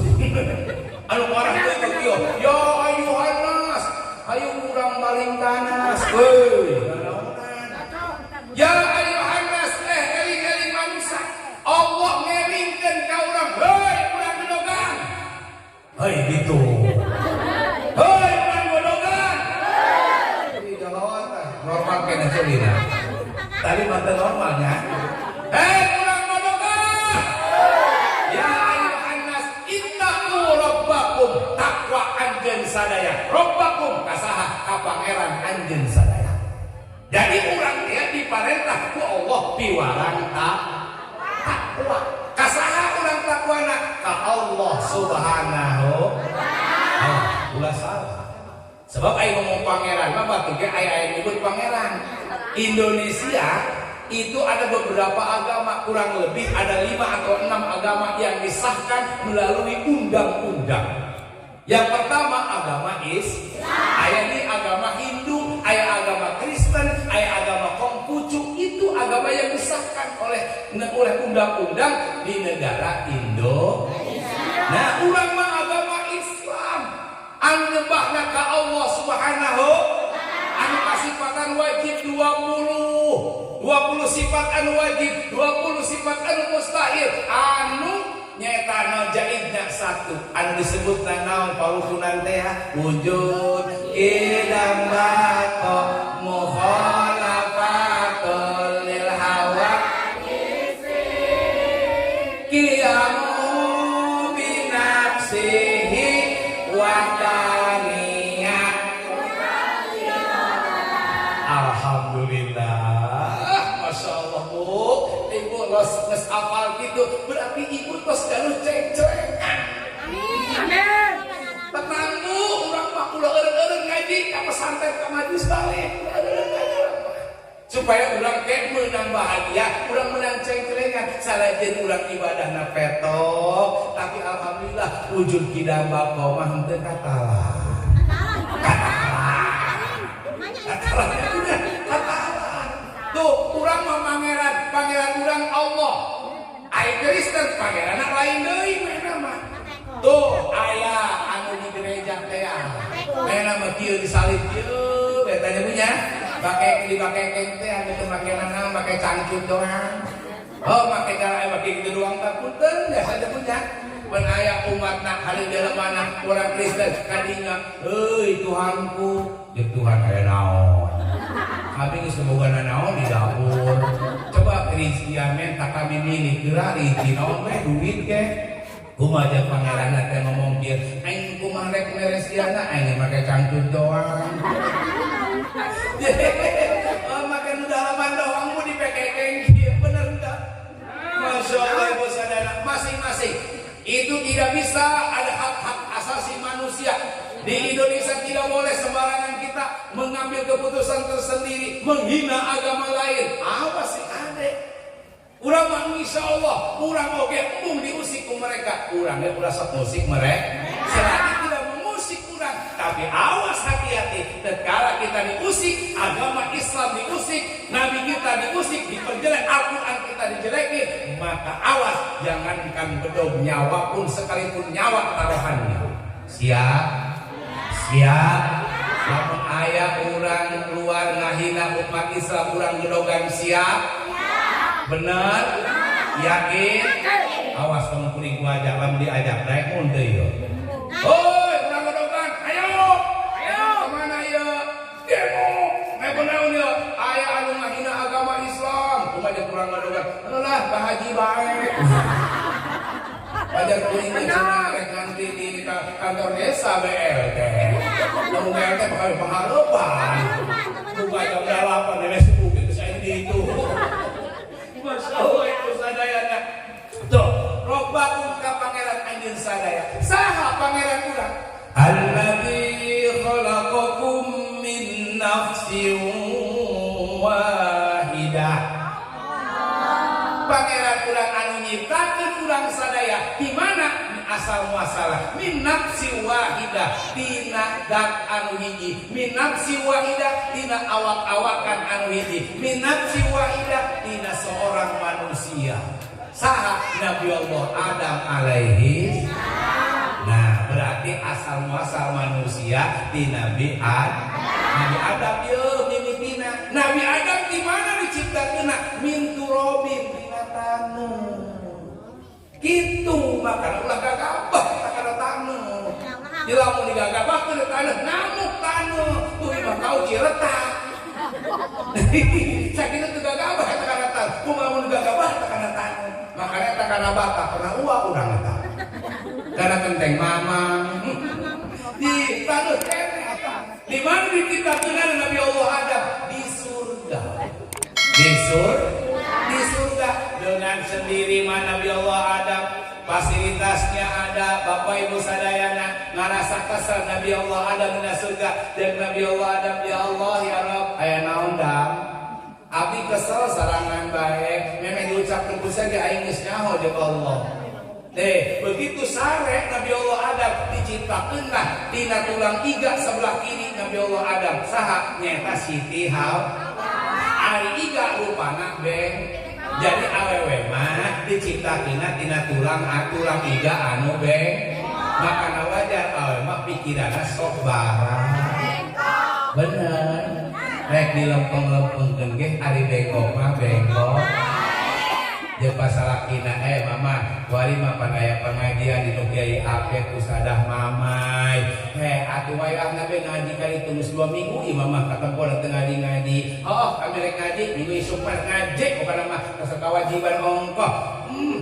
Anu parah teh ieu, ya ayyuhan nas, ayo urang maling tanas. Heuy. Hei gitu. Hei urang godogan. Ih, jalawan tah. Normal kena celina. Tadi mantan normalnya. Hei urang godogan. Ya ayyuhan nas ittaqu rabbakum, takwa anjeun sadaya. Rabbakum kasaha? Ka Pangeran anjeun sadaya. Jadi urang dia diparentah ku Allah piwarang takwa. Kasaha urang takwana? Ka Allah Subhanahu. Oh, ulah salah. Sebab aya ngomong pangeran mah batur ge aya aya nyebut pangeran. Indonesia itu ada beberapa agama, kurang lebih ada 5 atau 6 agama yang disahkan melalui undang-undang. Yang pertama agama is, aya di agama Hindu, aya agama Kristen, aya agama Konghucu, itu agama yang disahkan oleh oleh undang-undang di negara Indonesia. Nah, urang mah agama Islam. Anu nyembahna ka Allah Subhanahu, anu kasifatan wajib 20 20 sifat anu wajib, 20 sifat anu mustahil, anu nyaeta anu jaizna satu, anu disebut naon parukunan teh wujud qidam baqa mukhalafatul lil hawa qiyamu binafsihi wahdaniyah. Alhamdulillah, Masya Allah, Bu. Ibu los geus apal gitu, berarti ibu tos gaduh cengcrengan. Amin. Tenang, Bu, urang mah ulah eureun-eureun ngaji ka pesantren, ka majlis balik. Ulah eureun ngaji urang mah. Supaya urang kayak menang bahagia, urang menang cengcrengan. Salajen urang ibadahna petok, tapi alhamdulillah wujud qidam baqa mah henteu katalah. Katalah. Katalahnya udah katalah. Tuh, urang mah pangeran, pangeran urang Allah. Ai Kristen pangeran lain deui mana mah. Tuh, aya anu di gereja teh. Mana mah kieu disalib kieu, betanya punya. Pake dipake teh anu teu make naon, make cangcut doang. Oh, make cara make gitu doang tak punten biasa teh punya. Pan aya umatna hari dalam mana orang Kristen kadinya, "Heuy Tuhanku, ya Tuhan aya naon? Kami geus boga naon di dapur. Coba rizian menta kami milik geura rizki naon we duit ke." Kumaha aja pangeran teh ngomong kieu, aing kumaha rek meresiana, aing make cangcut doang. Oh, make nu dalaman doang mu dipekekeng kieu, bener enggak? Masya Allah, ibu sadana masing-masing itu tidak bisa ada hak-hak asasi manusia. Di Indonesia tidak boleh sembarangan kita mengambil keputusan tersendiri, menghina agama lain. Apa sih ade? Urang mah insya Allah, urang oge embung diusik ku mereka. Urang ge ulah sok musik mereka. Selagi tidak mengusik urang, tapi awas hati-hati. Tatkala kita diusik, agama Islam diusik, Nabi kita diusik, diperjelek, Al-Quran kita dijelekin, maka awas, jangankan bedog, nyawa pun sekalipun nyawa taruhannya. Siap? Siap? Lamun aya urang luar ngahina umat Islam, urang gedogan, siap? Benar? Yakin? Awas kamu kuring ku ajak, lamun diajak naik mun teu ieu. Hoi, urang gedogan, ayo! Ayo! Kemana ieu? Demo! Naik naon ieu? Aya anu ngahina agama Islam. Kumaha jeung urang gedogan? Alah, Pak Haji bae. Wajar kuring teh cenah rek ngantri di kantor desa BLT. Lamun BLT bakal panghareupan. Buka jam 8 beres subuh geus aya di itu. Masya Allah itu sadayana. Tuh, robbakum ka pangeran anjeun sadaya. Saha pangeran urang? Alladzi khalaqakum min nafsin wahidah. Pangeran urang anu nyiptakeun urang sadaya di mana asal muasalah min nafsi wahidah, tina dat anu hiji, min nafsi wahidah, tina awak-awakan anu hiji, min nafsi wahidah, tina seorang manusia. Saha? Nabi Allah Adam alaihi. Nah, berarti asal muasal manusia di Nabi Adam. Nabi Adam yeuh mimitina. Nabi Adam di mana diciptakeun? Min turobin, tina taneuh. Gitu, maka ulah gagabah kana taneuh. Gagabahkeun taneuh, ngamuk taneuh. Tuh imah kauci retak. Sakitu teu gagabah eta kana taneuh. Kumaha mun gagabah eta kana taneuh? Makanya eta kana bata pernah uak urang eta. Karena kenteng mamang. Di taneuh keneh eta. Di mana diciptakeun Nabi Allah Adam? Di surga. Di surga dengan sendiri mana Nabi Allah Adam fasilitasnya ada. Bapak Ibu sadayana ngarasa kesel Nabi Allah Adam di surga dan Nabi Allah Adam, "Ya Allah, ya Rabb, aya naon dam?" "Abi kesel sarangan bae." Memang diucapkeun ku saja aing geus nyaho jeung Allah deh. Begitu sare Nabi Allah Adam, diciptakeun lah tina tulang iga sebelah kiri Nabi Allah Adam. Saha? Nyata Siti Hawa. Ari iga rupana beng. Jadi awewe mah diciptakeun tina tulang tulang iga anu beng, makana wajar awewe mah pikiranna sok barang bener, rek dilempeng-lempengkeun ge ari bengkok mah bengkok. Jeung pasalakina, "Eh mama, kuari mah pan aya pengajian di nu Kiai Apet, Ustadzah Mamai." "Heh, atuh wayahna be ngaji kali tulus 2 minggu ieu mama katempo teu ngaji-ngaji." "Oh, kami rek ngaji minggu isuk mah ngaji, pokona mah asa kewajiban ongkoh."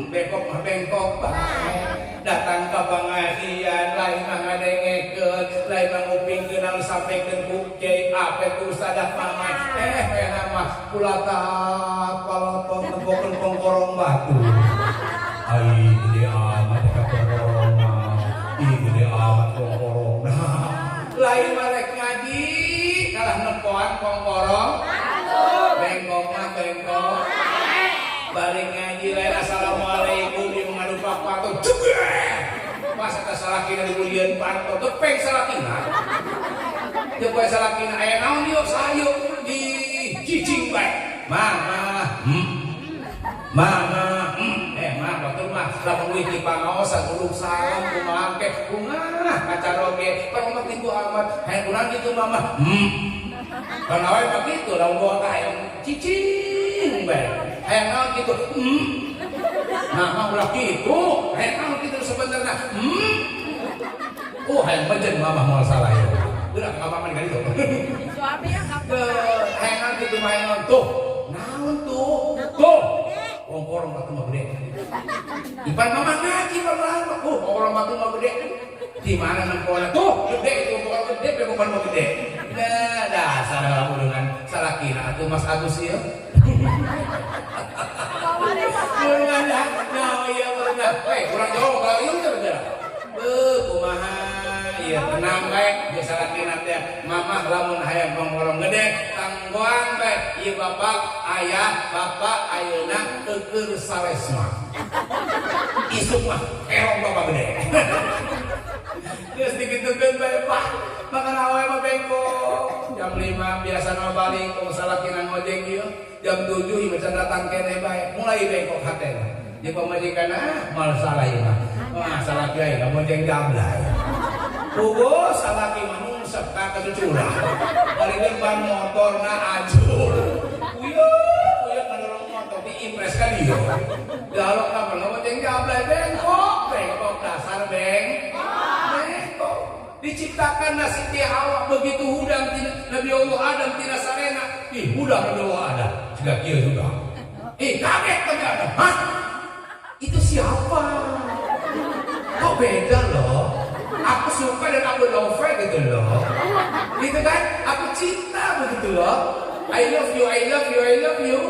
Bengkok mah bengkok bae. Datang ke pengajian lain mah ngadengekeun, lain mah ngupingkeun anu sampaikeun ku Kiai Apet, ku Ustadzah Mamai. Eh, wayahna mah kulatat palotot nempokeun kongkorong batu. "Ai gede amat ka kongkorong mah. Ih, gede amat kongkorong." Nah, lain mah rek ngaji kalah nempoan kongkorong. Bengkok mah bengkok. Balik ngaji lain assalamualaikum di mengadupak patok jebret. Pas eta salakina dibulieun panto, gepeng salakina. Jeung poe salakina, "Aya naon ieu?" "Sayo di cicing bae." "Mama, Mama, Eh mah, batur mah lamun uih di pangaosan uluk salam kumaha ke kumaha kacaroge pan mama kitu amat hayang kurang gitu mama." Kan awe mah kitu, lamun bawa ka hayang cicing bae. "Hayang naon kitu?" "Mama ulah kitu, hayang naon kitu sebenarnya?" Oh, hayang mejen mama moal salah ya. Udah ka mama di itu. Suami yang Hayang naon kitu mah, hayang naon tuh? Naon tuh? Tuh. Kongkorong batu mah gede. Ipan mama ngaji lama. Oh, kongkorong batu mah gede. Di mana nempona? Tuh, gede itu kongkorong gede, kongkorong mah gede. Nah, dasar kamu dengan salakina atuh Mas Agus ieu. Beunang dah. Nah, iya beunang. Hei, kurang jauh kalau ieu teh bener. Beuh, kumaha ieu, tenang bae geus salakina teh. Mamah lamun hayang kongkorong gede tanggoan bae ieu bapak ayah bapak ayeuna keur salesma. Isuk mah kerong bapak gede. Geus dikitukeun bae, Pak. Makan awewe mah bengkok. Jam 5 biasa mah balik tong salakina ngojek ieu. Jam 7 ieu can datang keneh bae. Mulai bengkok hatena. Jeung pamajikan, ah moal salah ieu mah. Wah, salaki aing ngojek jablay. Puguh salaki mah nungsep ka kecucurah. Balik ban motorna ajur. Uyeuh, uyeuh ngadorong motor diimpres ka dieu. Dialog ka ngojek jablay, bengkok, bengkok dasar beng. Bengkok. Diciptakan Siti Hawa begitu hudang Nabi Allah Adam tidak sarena. Ih, hudang Nabi Allah Adam. Sudah kieu sudah. Ih, kaget Nabi Adam. "Hah? Itu siapa? Kok beda loh? Aku suka dan aku love gitu loh. Gitu kan? Aku cinta begitu loh. I love you, I love you, I love you.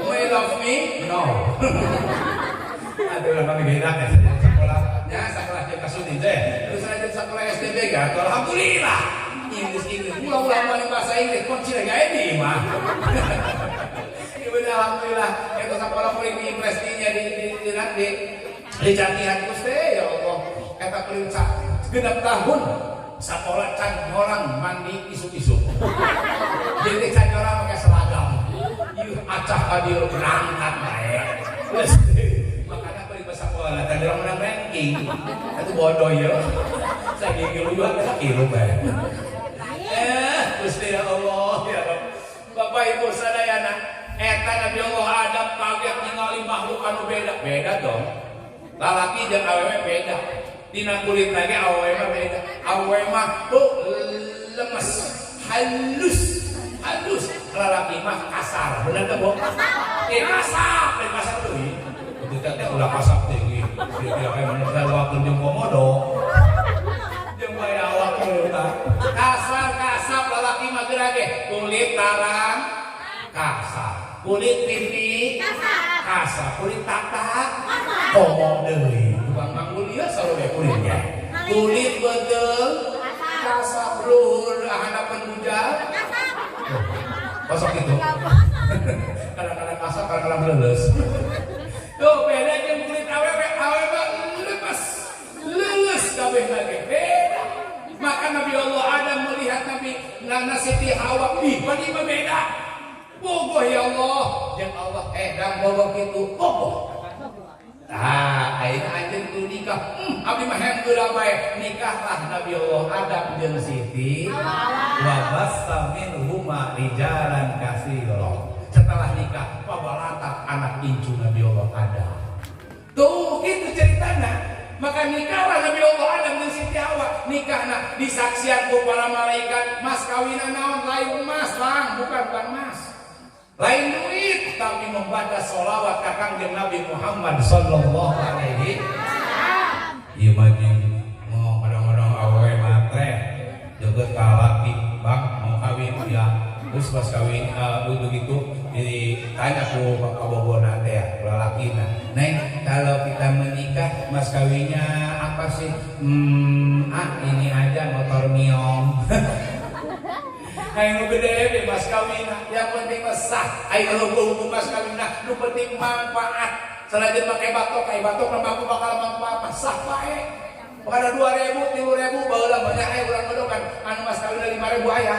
May love me? No." Aduh, kami enak ya sekolah. Ya, sekolah jeung kasudi teh. Terus saya sekolah STB kan. Alhamdulillah. Inggris Inggris. Ulah-ulah mana bahasa Inggris kunci lagi ini mah. Ibu, alhamdulillah. Itu sekolah paling diimpresinya di catihan Gusti ya Allah. Eta paling 6 tahun sekolah can orang mandi isuk-isuk. Jadi can orang pakai seragam. Ieu acah ka dieu berangkat bae. Makanya beli sekolah tadi orang menang ranking. Itu bodoh ya. Saya gigi lu juga kilo bae. Eh, Gusti ya Allah ya Rabb. Bapak Ibu sadayana, eta Nabi Allah Adam kaget ningali makhluk anu beda. Beda dong. Lalaki jeung awewe beda. Dina kulit lagi awewe mah beda. Awewe mah tuh lemes, halus, halus. Lalaki mah kasar. Bener teh, Bu? Eh, kasar, eh kasar deui. Itu teh ulah kasar tinggi. Dia tidak kayak manusia waktu jeung komodo. Jeung bae awak teh. Kasar kasar lalaki mah geura ge kulit tarang kasar. Kulit pipi kasar, kulit tatak komo deui. Tukang manggul ieu sarua kulitnya. Kulit beuteung kasar, luhur handapeun bujal. Kosok itu. Kadang-kadang kasar, kadang-kadang leuleus. Tuh beda jeung kulit awewe, awewe mah lemes, leuleus kabeh lagi. Beda. Maka Nabi Allah Adam melihat Nabi Nana Siti Hawa, ih, bagi mah beda. Bogoh ya Allah, jeung Allah dang bogoh kitu, bogoh. Nah, ayeuna anjeun kudu nikah. Abdi mah hayang geura bae. Nikahlah Nabi Allah Adam jeung Siti. Wa bassa minhuma rijalan katsira. Setelah nikah, pabalatak anak incu Nabi Allah Adam. Tuh, gitu ceritanya. Maka nikahlah Nabi Allah Adam dan Siti Hawa. Nikahna disaksian ku para malaikat. Mas kawinan naon lain emas, Bang, bukan bukan emas. Lain duit, tapi membaca sholawat ka Kangjeng Nabi Muhammad sallallahu alaihi. Ieu mah jeung mau kadang-kadang awewe matre joget ka laki, "Bang, mau kawin?" "Ya." Terus pas kawin begitu ditanya ku kabogona teh ya, ku lalakina, "Neng, kalau kita menikah mas kawinnya apa sih?" Ah ini aja, motor Mio." Ayo nu gede we mas kawinna, yang penting mah sah. Ayo hukum mas kawinna, nu penting manfaat. Selanjutnya make batok, kayak batok mah mampu bakal manfaat sah bae. Pada 2000, 3000, baheula banyak aya urang kan anu mas kawinna 5000 aya.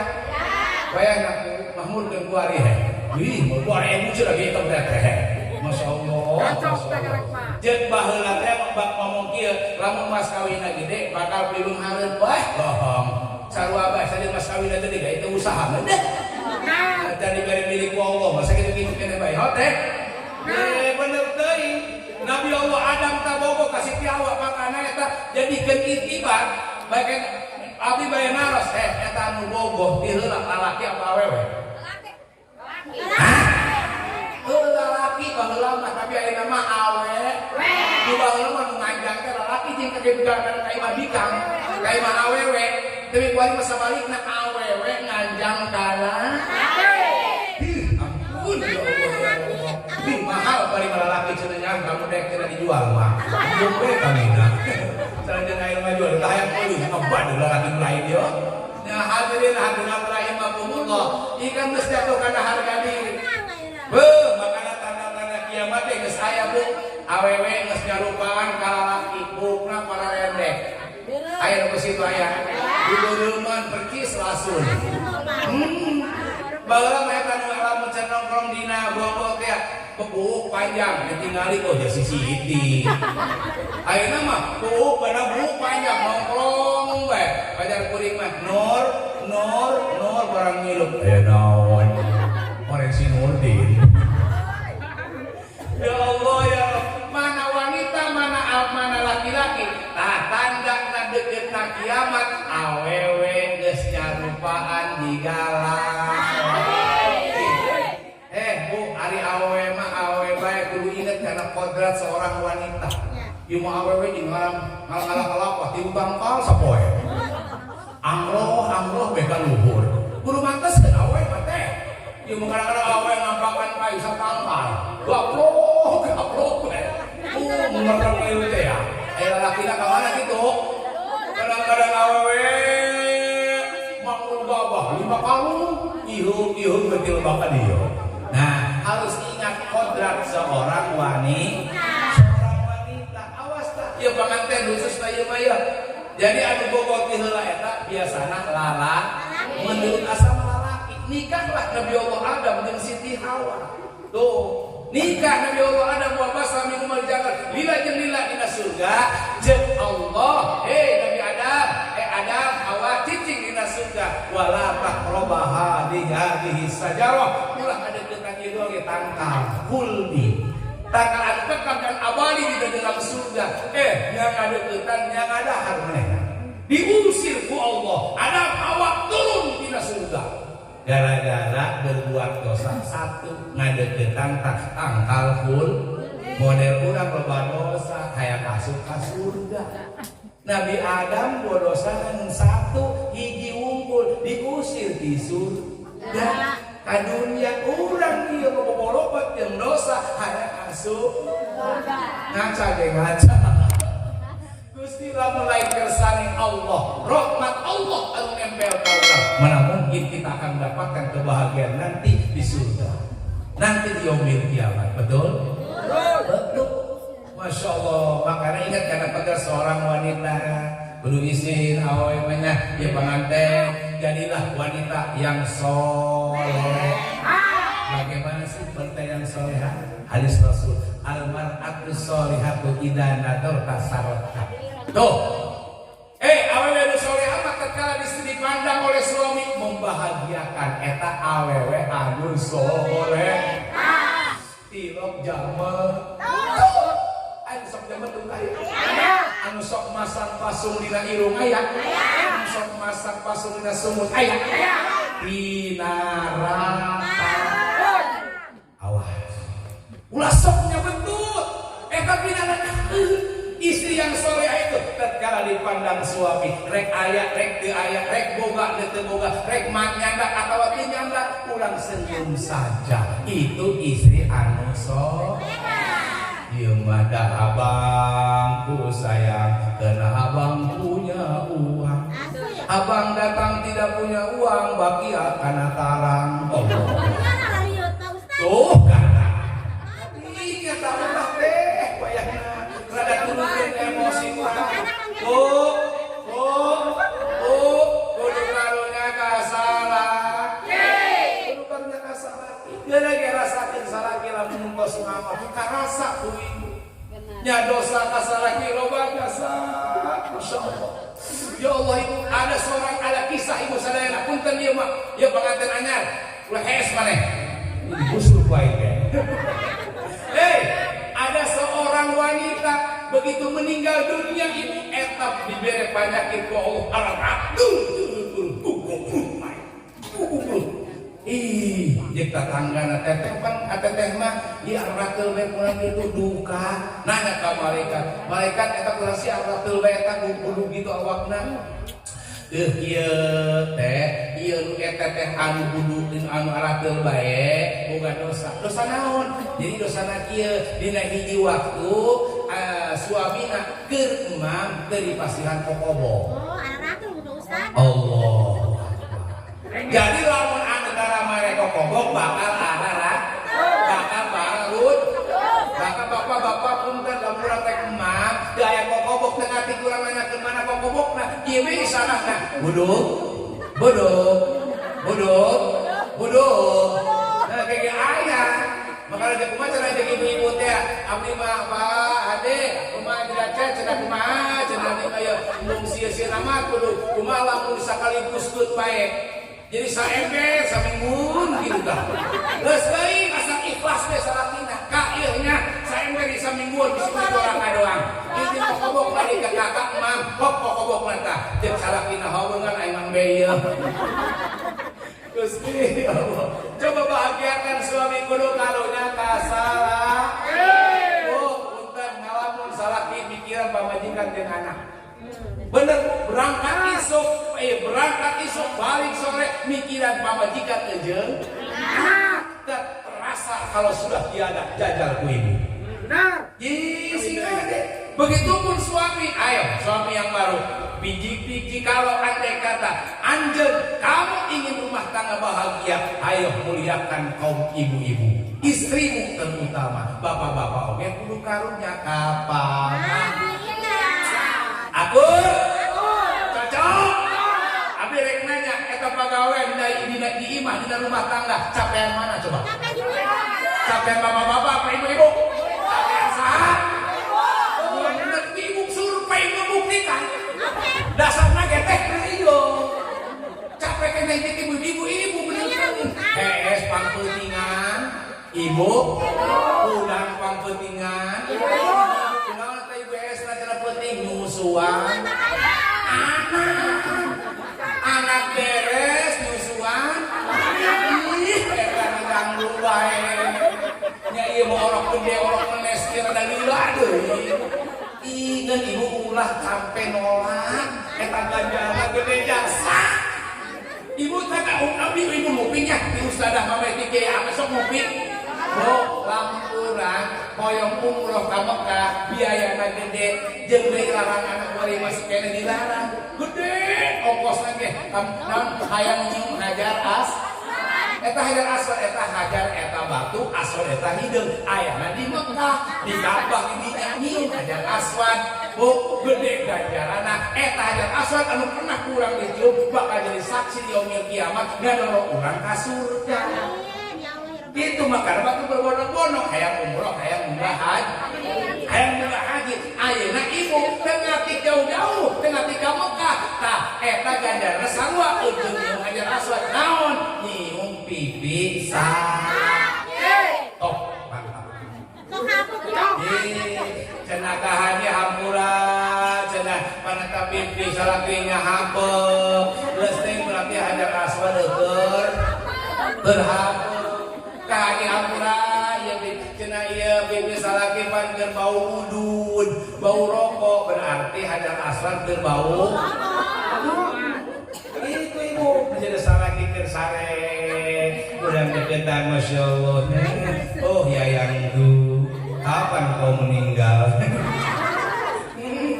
Bayang aku Mahmud jeung kuari he. Wih, mau 2000 cenah gitu teh. Masya Allah. Jeung baheula teh bak ngomong kieu, lamun mas kawinna gede bakal pilung hareup wah bohong. Sarua bae saja mas kawinna teh gede itu usaha mah deh. Jadi bere milik ku Allah, masa kitu kitu keneh bae hote. Eh bener teuing. Nabi Allah Adam tabogo ka Siti Hawa, makana eta jadikeun itibar bae abdi bae naros eta anu bogoh ti heula lalaki apa awewe? Hah? Heuh lalaki baheula mah, tapi ayeuna mah awe. Nu baheula mah nu nganjang teh lalaki jeung kagebugan ka imah bikang, ka imah awewe. Tapi kuari mah sabalikna, awewe nganjang kana. Ih, ampun ya Allah. Ih, mahal bari lalaki cenah nya, kamu dek cenah dijual mah. Jeung we kamina. Selanjutnya ayeuna mah jual tah hayang meuli ngebad lalaki nu lain yo. Nah, hadirin hadirat rahimakumullah, ikan geus jatuh kana harga diri. Beuh, makana tanda-tanda kiamat teh geus aya, Bu. Awewe geus nyarupaan ka lalaki, buukna pararendek. Aya nu situ aya. Dibeureumeuan percis lasun. Baheula mah eta nu lamun can nongkrong dina bonggol teh buuk panjang ditingali, oh ya si Siti. Ayeuna mah buuk pada buuk panjang nongkrong bae. Pajar kuring mah Nur, Nur, Nur barang ngilup. Eh naon? Koreksi Nurdin. Ya Allah ya, mana wanita mana mana laki-laki. Tah tanda na deket na kiamat awewe geus nyarupaan jiga. Eh Bu, ari awewe mah awewe bae, kudu inget karena kodrat seorang wanita. Ieu mah awewe jeung ngaran ngalah kalapa tilu tangkal sapoe. Angloh angloh bae ka luhur. Kudu manteskeun awewe mah teh. Ieu mah kadang-kadang awewe ngampakan kayu satangkal. Gaplok gaplok we. Merem kayu teh ya. Eh lalakina ka mana kitu? Kadang-kadang awewe manggul gabah 5 kalung, ihung ihung betil baka dia. Nah, harus ingat kodrat seorang wanita. Seorang wanita, awas tak. Ya panganten khusus na ieu mah ya. Jadi anu bogoh ti heula eta biasana lala menurut asal lalaki. Nikahlah Nabi Allah Adam jeung Siti Hawa. Tuh, nikah Nabi Allah Adam wa bassa minhuma rijalan lila jeung lila dina surga jeung Allah, "Hei Nabi Adam, eh Adam, Hawa, cicing dina surga, wala taqrabaha hadhihi sajarah, ulah ngadeukeutan ieu ge tangkal khuldi, tangkal anu kekal." kekal dan abadi di dalam surga. Yang ada ketan, yang ada harmena. Diusir ku Allah. Adam Hawa turun di surga. Gara-gara berbuat dosa satu ngadeukeutan tangkal kul model urang loba dosa hayang asup ka surga. Nabi Adam buat dosa ngan satu hiji wungkul diusir di surga. Ka dunia urang ieu bobolobat jeung dosa hayang asup ngaca ge ngaca. Gusti lamun lain kersane Allah, rahmat Allah anu nempel ka urang. Mana mungkin kita akan mendapatkan kebahagiaan nanti di surga. Nanti di yaumil kiamat, betul? Betul. Masya Allah. Makanya ingat karena pada seorang wanita kudu isin awewe mah nya ya panganten, jadilah wanita yang soleh. Bagaimana sih wanita yang soleha? Hadis Rasul, almar'atu solihatu idza nadarta sarotka. Tuh. Awewe nu soleha mah tatkala dipandang oleh suami membahagiakan, eta awewe anu soleh. Tilok jalma. Anu sok jalma tuh aya. Anu sok masang pasung dina irung aya. Anu sok masang pasung dina sungut aya. Dina rata. Awas. Ulah sok nyabetut. Eta pinana istri yang soleha itu tatkala dipandang suami rek aya rek teu aya rek boga teu boga rek nyanda atawa teu nyanda urang senyum saja, itu istri anu soleha. Ieu mah da abangku sayang karena abang punya uang. Abang datang tidak punya uang bakia kana tarang. Allah. Tuh kata. Iya tahu lah teh wayahna rada turunkeun emosi mah. Oh, oh, oh, kudu karunya ka salaki. Kudu karunya ka salaki. Geura ge rasakeun salaki lamun tos ngama karasa ku ibu. Nya dosa ka salaki loba jasa. Masya Allah. Ya Allah, ibu, ada seorang, ada kisah ibu sadayana, punten ieu mah. Ya panganten anyar. Ulah hees maneh. Usul ku aing teh. Hei, ada seorang wanita begitu meninggal dunia ibu etap diberi penyakit ku Allah alam. Ih, jeung tatanggana teteh pan teteh mah ieu rakeul bae kurang gitu duka. Nanya ka malaikat. Malaikat, eta kurang si rakeul bae eta kudu gitu awakna. Ieu teh, ieu nu eta teh anu kudu anu rakeul bae boga dosa. Dosa naon? Jadi dosana kieu, dina hiji waktu suamina keur emam teu dipasihan kokobo. Oh, anak udah Ustaz. Allah. Jadi lamun anu tara mere kokobok bakal arara bakal barut. Bakal bapak-bapak punten lamun urang teh emam teu aya kokobok teu ngarti kurang nanya ke mana kokobokna. Ieu we salahna. Buduk. Buduk. Buduk. Buduk. Nah kayak aya. Makanya jeung kumaha cara jeung ibu-ibu teh, abdi mah Pak Ade kumaha diraca cenah, kumaha cenah abdi mah ieu mung sieun-sieun mah kudu kumaha lamun sakaliguskeun bae. Jadi saember saminggun gitu tah. Geus teuing asal ikhlas teh salakina. Ka ieu nya saember di samingguan bisi orang kadoang. Ieu kokobok balik ka kakak emam, kok kokobok mah tah. Jeung salakina haweungan aing mah be ieu. Gusti Allah. Coba bahagiakan suami kudu karunya kasalah. Oh, punten ngalamun salaki mikiran pamajikan jeung anak. Bener, berangkat isuk, berangkat isuk balik sore mikiran pamajikan jeung anak. Tak terasa kalau sudah tiada jajal ku ibu. Benar. Ih, sing ade. Begitupun suami, ayo suami yang baru, biji-biji kalau andai kata anjen kamu ingin rumah tangga bahagia, ayo muliakan kaum ibu-ibu, istrimu terutama, bapak-bapak oke kudu karunya kapan? Akur? Cocok? Abi rek nanya, eta pagawean di imah di rumah tangga, capean mana coba? Capean bapak-bapak apa ibu-ibu? Capean saha? Bener, ibu survei membuktikan. Dasarna ge teh ieu. Capek kena ibu-ibu ibu bener. Hees pangpeutingan, ibu, udang pangpeutingan. Nyusuan anak, anak beres nyusuan. Ih, eta ngaganggu bae nya. Ieu mah orok gede, orok ngenes ieu rada lila deui. Ih, ngan ibu ulah sampai nolak, eta ganjaran gede jasa. Ibu teh ka abdi, ibu ngopinya di ustadzah mah ti kiai apa sok ngopi. Oh, lamun urang hoyong umroh ka Mekah, biayana gede, jeung deui larangan bari masih keneh dilarang. Gede ongkosna ge. Naon, hayang nyium Hajar As. Eta Hajar Aswad eta hajar eta batu, aswad eta hideung ayana di Mekah, di Ka'bah di dinya nyium Hajar Aswad. Bu, gede ganjarana. Eta Hajar Aswad anu pernah kurang dicium bakal jadi saksi di yaumil kiamat, ngadorong urang ka surga. Itu maka batu berbondong-bondong hayang umroh, hayang umrah haji, hayang umrah haji. Ayeuna ibu tengah ti jauh-jauh, tengah ti ka Mekah, tah eta ganjarana sarua ujung nyium Hajar Aswad. Naon, nyium pipi sa top mantap. Ih, cenah ka haji hampura cenah, panata pipi salakinya hampeu geus teh, berarti Hajar Aswad keur keur hampeu. Ka haji hampura ieu cenah, ieu pipi salaki pan keur bau udud, bau rokok, berarti Hajar Aswad keur bau itu. Ibu menjadi salaki keur sare, urang deketan, Masya Allah, oh yayangku, kapan kau meninggal?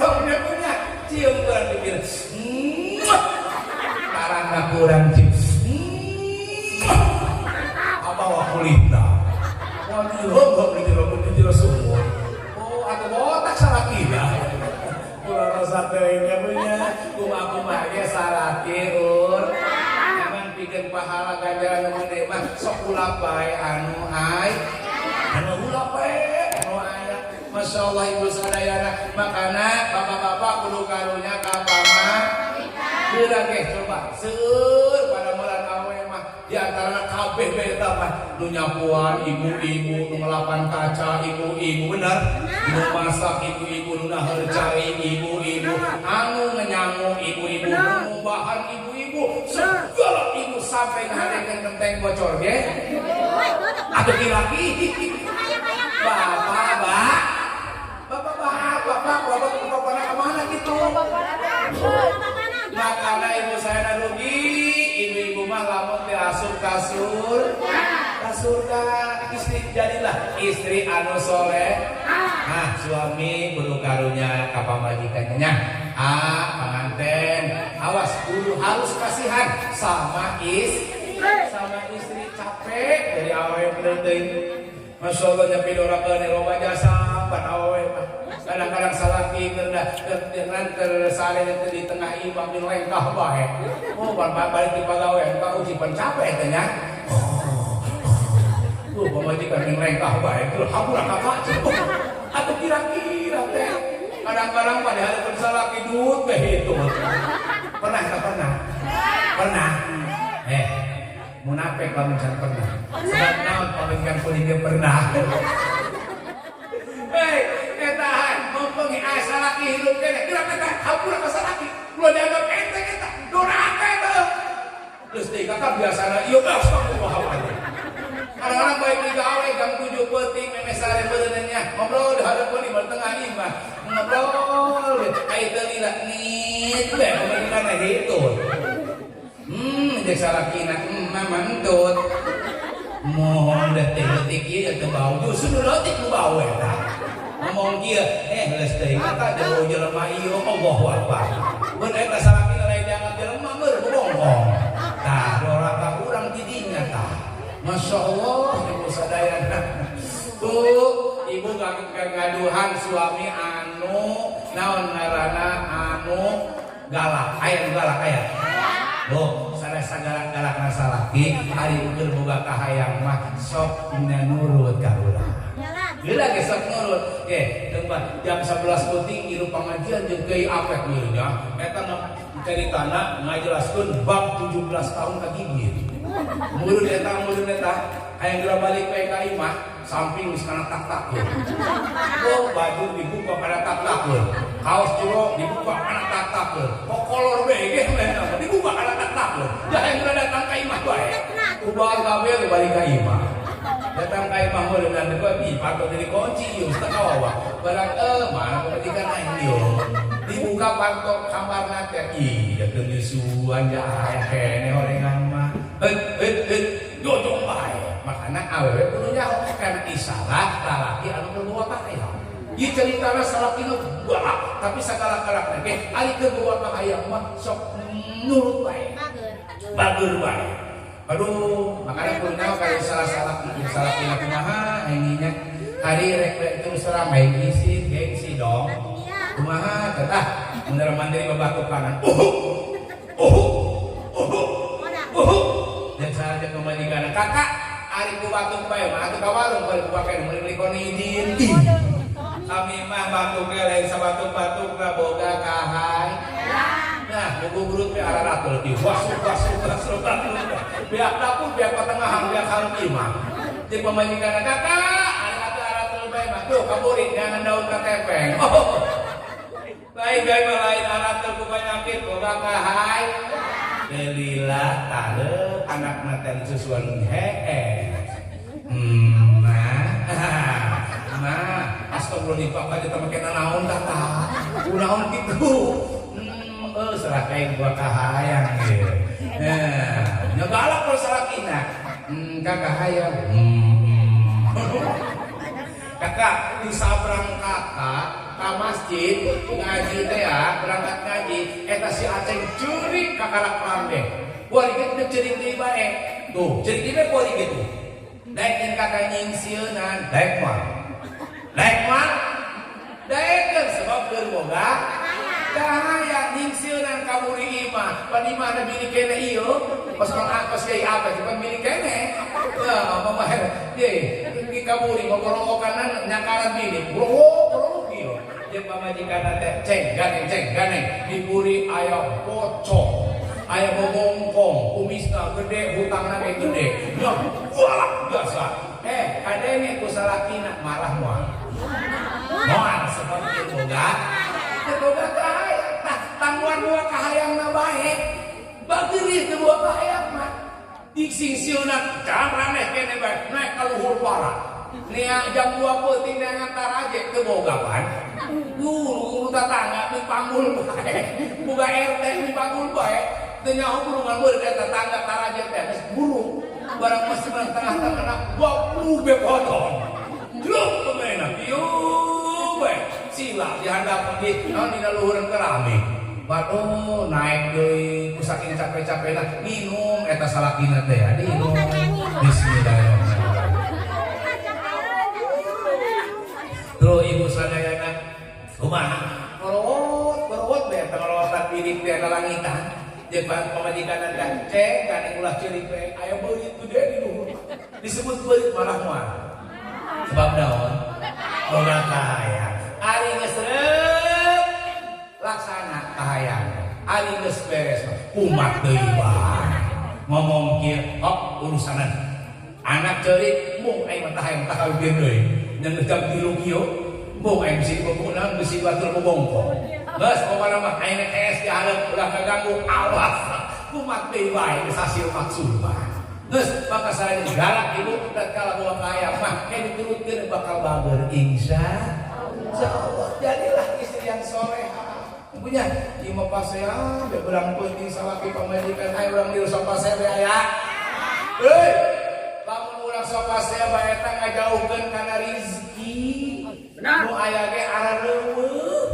Tong punya cium kurang bibir. Tarangna kurang cium. Apa wa kulitna? Waduh, kok di jero, di jero sumur. Oh, atau botak salakina. Ulah rasa teuing punya. Kumaha-kumaha ge salaki ur. Emang pikeun pahala ganjaran nu gede mah sok ulah bae anu ai. Anu ulah bae anu aya. Masya Allah, ibu sadayana, makana bapak-bapak kudu karunya ka pamajikan ge. Coba seueur pada bulan awe mah, di antara kabeh beta mah nu nyapuan ibu-ibu, nu ngelapan kaca ibu-ibu, bener, nu masak ibu-ibu, nu naheur cai ibu-ibu, anu ngenyangu ibu-ibu, nu ngumbahan ibu-ibu, segala ibu sampai ngahadekeun kenteng bocor ge atau laki bapak bapak bapak bapak bapak bapak bapak kemana gitu. Makanya ibu saya rugi, ibu-ibu mah lamun teu asup kasur ka surga. Istri, jadilah istri anu soleh. Nah, suami kudu karunya ka pamajikannya nya. Ah, pengantin awas, kudu harus kasihan sama istri, capek dari awewe bener teuing. Masya Allah, nyapi dorakeun loba jasa pan awewe mah. Kadang-kadang salaki dengan tersare di tengah imam di lengkah bae. Oh, balik di pagawean ka uji pan capek teh nya. Tuh pamajikan yang lengkah bae, terus hampura kakak. Atau kira-kira teh kadang-kadang pada hari salaki duit teh itu. Pernah tak pernah? Pernah. Eh, munafik lamun can pernah. Sebab naon, pamajikan kuring ge pernah. Hei, eta mumpung aya salaki hidup keneh, kira eta hampura ka salaki. Ulah dianggap enteng eta, doraka eta. Terus teh kakak biasana ieu astagfirullahaladzim. Kadang-kadang baik di gawe jam 7 peuting memeh sare beureunnya ngobrol di hadapan di tengah imah. Ngobrol, ai teu lila nit we pamajikan gitu. Jeung salakina mama entut. Mohon detik-detik ieu teu bau, justru nu leutik nu bau eta. Ngomong kieu, eh geus teuing eta jauh jelema ieu, Allahu Akbar. Mun eta salakina lain dianggap jelema meur bobongkong. Tah, doraka urang ti dinya tah. Masya Allah, ibu sadayana. Bu, ibu gaduhan suami anu naon ngaranna, anu galak, aya nu galak aya. Bu, sanes sagalak-galakna salaki, ari keur boga kahayang mah sok dina nurut ka urang. Geura ge sok nurut. Ge, teu jam 11 peuting ngilu pangajian jeung Kiai Apek ieu nya. Eta caritana ngajelaskeun bab 17 tahun ka gigir. Murid eta hayang geura balik ka imah, samping geus kana tak-takeun. Oh, baju dibuka kana tak-takeun. Kaos jero dibuka kana tak-tak leuh. Kokolor bae ge dibuka kana tak-tak leuh. Jahe udah datang ka imah bae. Ubah kabeh balik ka imah. Datang ka imah meureun teh bi panto jadi kunci ieu teu kawawa. Barang mana pamajikan aing ieu. Dibuka panto kamarna teh ih keur nyusuan jahe kene horengan mah. Het het het jojong bae. Makana awewe kudu nyaho kana isalah lalaki anu keur boga kahayang. Ieu ceritana salakina galak, tapi sagala-galakna ge ari keur boga kahayang mah sok nurut bae. Bager bae. Aduh, makanya kudu nyaho ka salah salaki, salakina kumaha aing nya. Hari rek rek terus terang aing isin gengsi dong. Kumaha teh ah bener mandiri babatu kanan. Uhuh. Uhuh. Uhuh. Dan saja pamajikan kakak ari ku batuk bae mah atuh ka warung bari ku pake meuli konidin. Kami mah batuk ge lain sabatuk-batuk lah boga kahay. Nah, gugu teh araratul di wasuk wasuk wasuk wasuk. Pihak dapur, pihak pertengahan, pihak hareup imah. Di pamajikan kakak, ari atuh aratul bae mah tuh kaburi jangan daun katepeng. Oh. Lain bae mah lain aratul ku penyakit boga kahay. Delila tareup anakna teh susuan heeh. Nah, nah, astagfirullah pak aja make naon tata. Kunaon kitu? Serah kayak gua kahayang gitu. Nah, nya galak kalau salakina. Kakak hayang. Kakak di sabrang kakak ka masjid ngaji teh ya, berangkat ngaji eta si Aceng ceurik kakalak rame. Kuari ge ceurik deui bae. Tuh, ceurik deui bae kuari gitu. Daek kakak nyingsieunan, daek moal. Daek moal. Daekeun sebab keur boga kahayang nyingsieunan ka buri imah. Pan imahna bini kene ieu, pas kang pas kiai apa pan bini kene. Ya, mama ye, di kaburi ngogorowokan nyakaran bini. Growok growok ieu. Jeung pamajikan teh ceng ganeng ceng ganeng di buri aya pocong. Aya bobongkong, kumisna gede, hutangna ge gede. Nya galak biasa. Kadenge ku salakina marah moal. Moal sebab teu boga. Teu boga kahayang. Tah, tangguhan boga kahayangna bae. Bageurih teu boga kahayang mah. Dingsingsieunan jangan raneh kene bae, naik ka luhur para. Nia jam 2 peuting neangan taraje teu boga pan. Guru tetangga dipanggul bae. Boga RT dipanggul bae. Teu nyaho burungan meureun eta tetangga taraje teh geus burung. Barang masih menang tengah-tengah 20 bepoton. Druk pemainna ieu bae. Sila di handap di naon dina luhureun keramik. Waduh, naik deui ku saking capek-capekna minum eta salakina teh ya, minum. Bismillahirrahmanirrahim. Tuh ibu sadayana kumaha? Ngorowot, ngorowot bae eta ngorowotan bilik teh ka langitan. Jeung pamajikan teh cek kana ulah ceurik bae aya beurit gede di luhur. Disebut beurit malah moal. Sebab naon? Boga kahayang. Ari geus reup laksana kahayang. Ari geus beres kumat deui bae. Ngomong kieu, hok urusanan. Anak ceurik mung aing mah hayang tah kawin deui. Nya geus jam 3 kieu, mung aing bisi bobongna bisi batur bobongkong. Geus pokona mah aing es di hareup ulah kaganggu awas. Kumat deui bae geus hasil maksud bae. Geus maka sareng galak ibu tatkala boga kahayang mah ke diturutkeun bakal bager insya Allah. Jadilah istri yang soleha. Punya ieu mah pasea be beurang peuting salaki pamajikan hayu urang dieu sok pasea be aya. Heuy, lamun urang sok pasea bae eta ngajauhkeun kana rizki. Nu aya ge arareuweuh.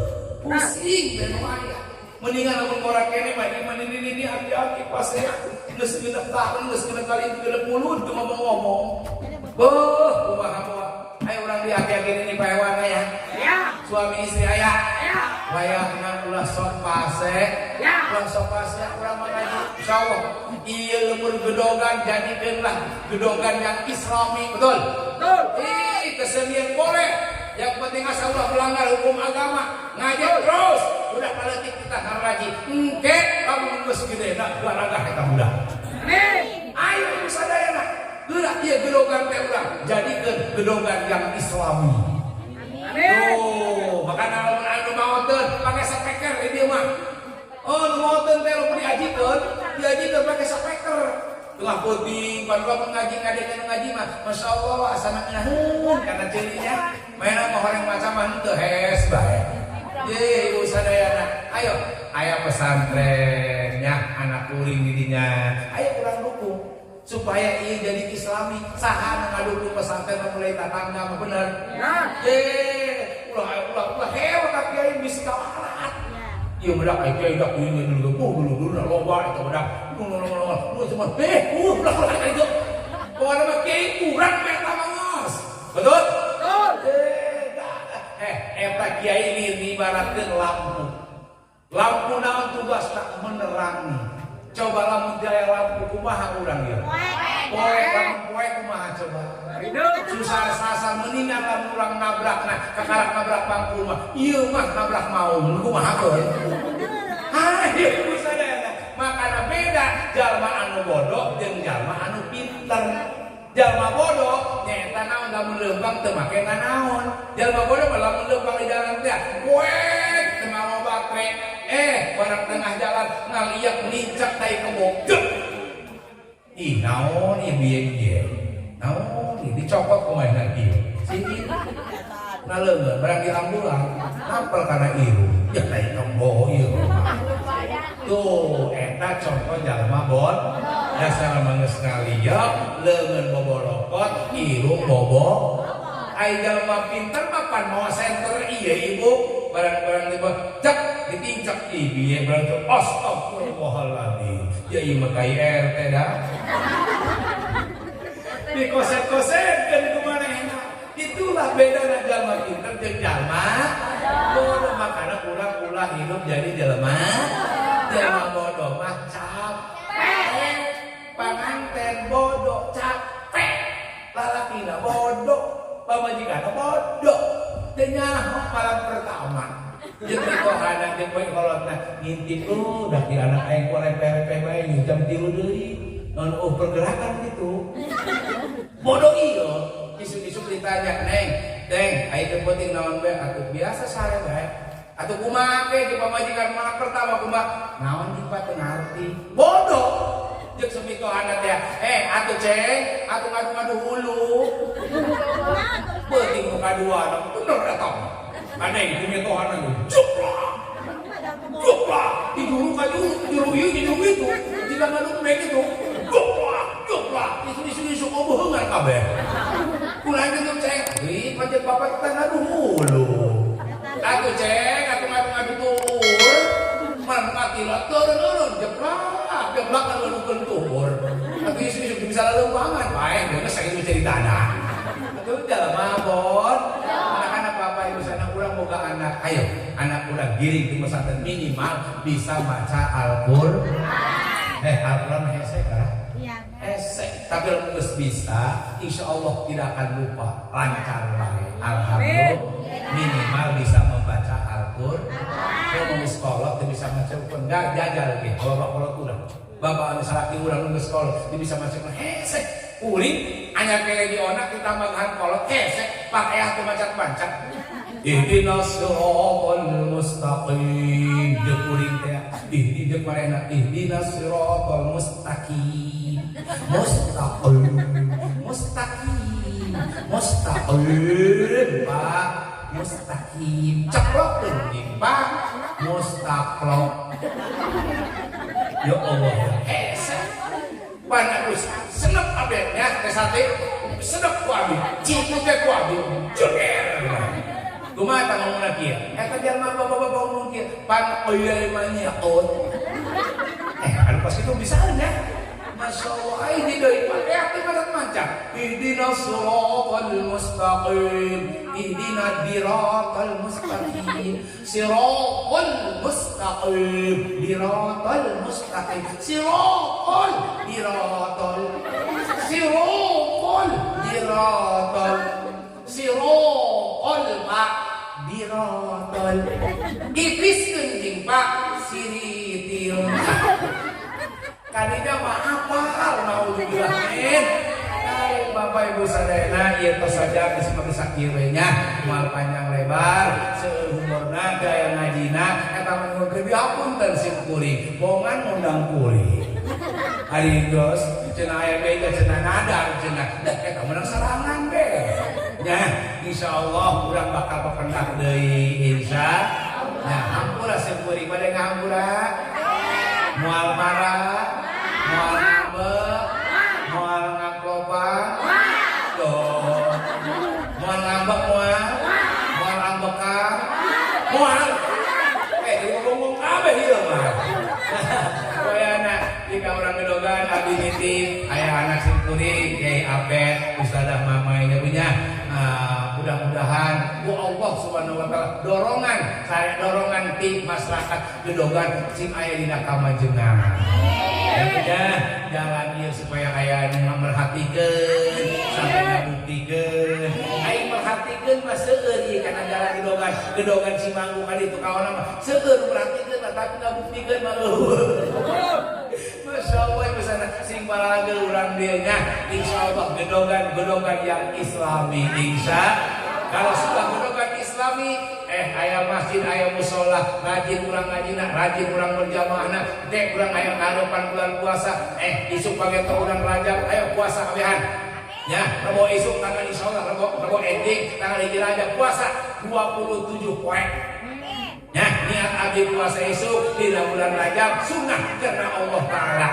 Pusing be nu aya. Mendingan lamun ngora kene mah ieu mah nini aki-aki pasea geus genep tahun geus genep kali genep mulut teu ngomong-ngomong. Beuh, kumaha moal. Ayo urang di aki-aki ini paewan aya. Ya. Suami istri aya. Ya. Wayahna ulah sok pase. Ya. Ulah sok pase urang mah ngaji. Insyaallah ieu lembur gedogan jadikeunlah gedogan yang islami, betul? Betul. Ih, kesenian boleh. Yang penting asal ulah melanggar hukum agama. Ngaji terus. Udah paletik kita ngaji. Engke lamun geus gede na garagah eta budak. Amin. Ayo ibu sadayana. Geura ieu gedogan teh urang jadikeun gedogan yang islami. Amin. Tuh, makana lamun anu maoteun Maoteun teh diajikeun, diajikeun pake speaker. Tengah peuting, pan ngaji ngadekeun ngaji mah, masyaallah asana ngeunaheun kana ceurinya. Mainan mah horeng maca mah henteu hes bae. Ye ibu sadayana, ayo aya pesantren nya anak kuring di dinya. Ayo urang dukung supaya ieu jadi islami. Saha nu ngadukung pesantren mulai tatangga mah bener. Ye, ulah ulah ulah hewa ka kiai bisi kawarat. Ieu bedak ai kiai dak ieu dulu dulu dulu loba eta bedak. Lu cuma ulah ulah ka ditu. Pokona mah kiai urang eta mah geus. Betul? Betul. Eta kiai ini ibaratkeun lampu. Lampu naon tugasna menerangi. Coba lamun teu aya lampu kumaha urang ieu? Poek, lamun poek kumaha coba? Susah sasar mendingan lamun urang nabrak nah kakarak nabrak pangku mah. Ieu mah nabrak maung kumaha keun? Hayo ibu sadayana. Makana beda jalma anu bodoh jeung jalma anu pinter. Jalma bodoh nyaeta naon lamun leumpang teu make nanaon. Jalma bodoh mah lamun leumpang di jalan teh poek teu mawa batre. Barang tengah jalan ngaliak nincak tai kebo. Ih, naon ieu bieu-bieu. Naon ieu dicokot kumaha ieu. Sini. Nah leungeun barang di ambulan nampel kana irung. Ya tai kebo ieu. Tuh, eta contoh jalma bod. Dasar mah geus ngaliak, leungeun bobolokot, irung bobo. Ai jalma pinter mah pan mawa senter ieu ibu. Barang-barang di bawah cek ditincak ih bieu barang teh astagfirullahaladzim. Ya ieu mah kai RT dah. Dikoset-kosetkeun ku manehna. Itulah bedana jalma pinter jeung jalma bodoh. Makana urang ulah hidup jadi jelema jalma bodoh mah capek. Panganten bodoh capek. Lalakina bodoh, pamajikanna bodoh. Teu nyaho malam pertama. Jeung mitohana jeung poe kolotna ngintip dah di anak aing ku rempe-rempe bae jam 3 deui. Non oh pergerakan gitu. Bodoh ieu. Isuk-isuk ditanya, "Neng, Neng, aing teu penting naon bae atuh biasa sare bae." Atuh kumaha ke jeung pamajikan malam pertama kumaha? Naon jeung teu ngarti. Bodoh. Jeung semitohana teh, atuh ceng, atuh ngadu-ngadu hulu. Peuting nu kadua, bener eta mah. Aneh ku mitohana juplak. Juplak, di juru ka juru, juru ieu juru itu. Jika ngadu mek itu. Juplak, juplak, isu-isu oboheungan kabeh. Ulah gitu ceng, ih pancet bapak kita ngadu hulu. Atuh ceng, atuh ngadu-ngadu tuur. Malam mati lah, turun-turun, jeplak, jeplak kan ngadukeun tuur. Atuh isu-isu bisa leumpangana, bae geus sakitu ceritana. Atuh jalma bod. Anak-anak bapak ibu sana urang boga anak, ayo anak urang giring di pesantren minimal bisa baca Al-Qur'an. Al-Qur'an hese kan? Iya. Hese, tapi kalau geus bisa, insya Allah tidak akan lupa, lancar bae. Alhamdulillah, minimal bisa membaca Al-Qur'an. Kalau mau sekolah teu bisa maca enggak jajal ge. Bapak kolot urang. Bapak anu salaki urang nu geus sekolah teu bisa maca hese. Kuring anyar kene di onak ditambahan kolot hese, pakeah teu maca-maca. Ihdinas siratal mustaqim. Jeung kuring teh ihdi jeung marena ihdinas siratal mustaqim. Mustaqim. Mustaqim. Mustaqim, Pak. Mustaqim. Ceplok deui, Pak. Mustaqlok. Ya Allah, hese. Pana geus senep abdi nya teh sate. Senep ku abdi, ciku teh ku abdi. Jeger. Kumaha tah ngomongna kieu? Eta jalma bapak-bapak ngomong kieu, pan euy mah nyaot. Anu pas itu bisa nya. Masya Allah, ai di deui pakai teh maca. Ihdinas siratal mustaqim, ihdinas siratal mustaqim, siratal mustaqim, siratal mustaqim, siratal siratal, siratal siratal, siratal pak dirotol. Iblis kencing pak siritil. Kadinya mah apal naudzubillah min. Hai Bapak Ibu sadayana ieu tos saja geus mah bisa kieu we nya moal panjang lebar seueur humorna gaya ngajina eta mah nyuhunkeun dihapunten sim kuring. kuring, bohongan ngundang kuring. Ari geus cenah aya beja cenah nadar cenah. Dah eta menang sarangan be. Nya, insyaallah urang bakal papendak deui insya. Nah, hampura sim kuring bade ngahampura. Moal marah, moal ngambek, moal ngaplopan. Tuh. Moal ngambek moal, moal ambekan, moal. Eh, jadi ngomong kabeh ieu mah. Wayana jika urang gedogan abdi nitip aya anak sim kuring Kiai Abed Ustazah Mama ini punya. Nah, mudah-mudahan ku Allah Subhanahu wa taala dorongan saya dorongan ti masyarakat gedogan sing aya dina kamajengan. Ya, ya, jalan ieu supaya aya nu merhatikeun sampai ngabuktikeun. Aing merhatikeun mah seueur ieu kana jalan gedogan. Gedogan Cimanggu ka ditu kawana mah seueur nu merhatikeun mah tapi ngabuktikeun mah euweuh. Masya Allah ibu sana sing balage urang dieu nya insyaallah gedogan-gedogan yang islami insya. Kalau sudah gedogan islami aya masjid aya musola rajin urang ngajina rajin urang berjamaahna dek urang aya ngarepan bulan puasa isuk pangeto urang Rajab ayo puasa kabehan ya rebo isuk tanggal insyaallah rebo rebo ending tanggal 1 Rajab puasa 27 poe. Ya, niat abdi puasa isuk di bulan Rajab sunnah karena Allah Ta'ala.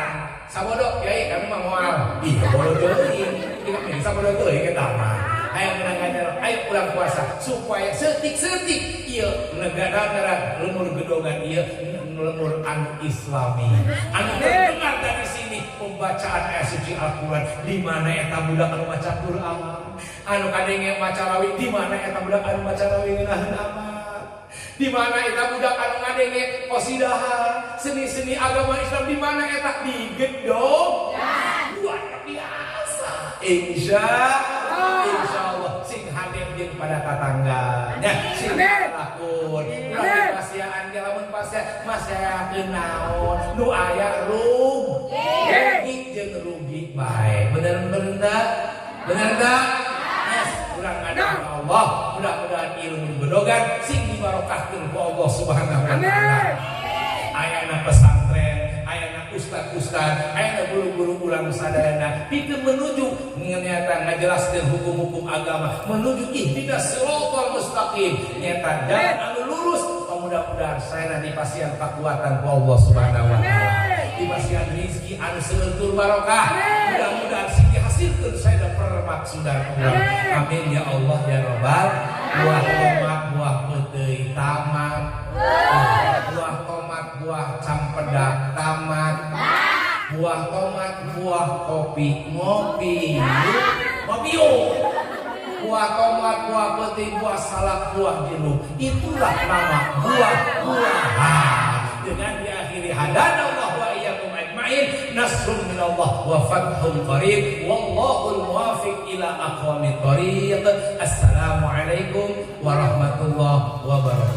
Sabodo, kiai kami mah moal. Iya, bodoh teuing. Kita mah sabodo teuing eta mah. Ayo menang ganjar, ayo pulang puasa supaya setik-setik ieu negara-negara lemur gedogan ieu lemur anu islami. Anu terdengar dari sini pembacaan ayat suci Al-Qur'an di mana eta budak anu maca Qur'an. Anu kadenge maca rawi di mana eta budak anu maca rawi ngeunaheun amat. Di mana eta budak anu ngadenge qasidahan, seni-seni agama Islam di mana eta di gedong? Luar biasa. Insya Insya Allah sing hade jeung pada tatangga. Nya sing lakon. Ulah pasiaan ge lamun pasia masayakeun naon nu aya rugi jeung rugi bae. Bener bener teu? Bener teu? Yes, urang ngadep Allah, mudah-mudahan ilmu gedogan sing dibarokahkeun ku Allah Subhanahu wa taala. Ayana pesantren, ayana ustad-ustad, ayana guru-guru urang sadayana pikeun menuju nyata ngajelaskeun hukum-hukum agama menuju ihdinas siratal mustaqim nyata jalan anu lurus. Mudah-mudahan saya nanti pasian kekuatan ku Allah Subhanahu wa taala. Dipasian rizki anu seueur barokah. Mudah-mudahan sing dihasilkeun saya permaksudan urang. Amin ya Allah ya Robbal. Buah tomat, buah peuteuy tamat. Buah tomat, buah campedak tamat. Buah tomat, buah kopi ngopi. Ngopi yuk. Buah tomat, buah peuteuy, buah salak, buah jeruk. Itulah nama buah-buahan. Dengan diakhiri hadanallah wa iyyakum ajmain nasrun minallah wa fathun qarib wallahul muwafiq ila aqwamit thariq. Assalamualaikum warahmatullahi wabarakatuh.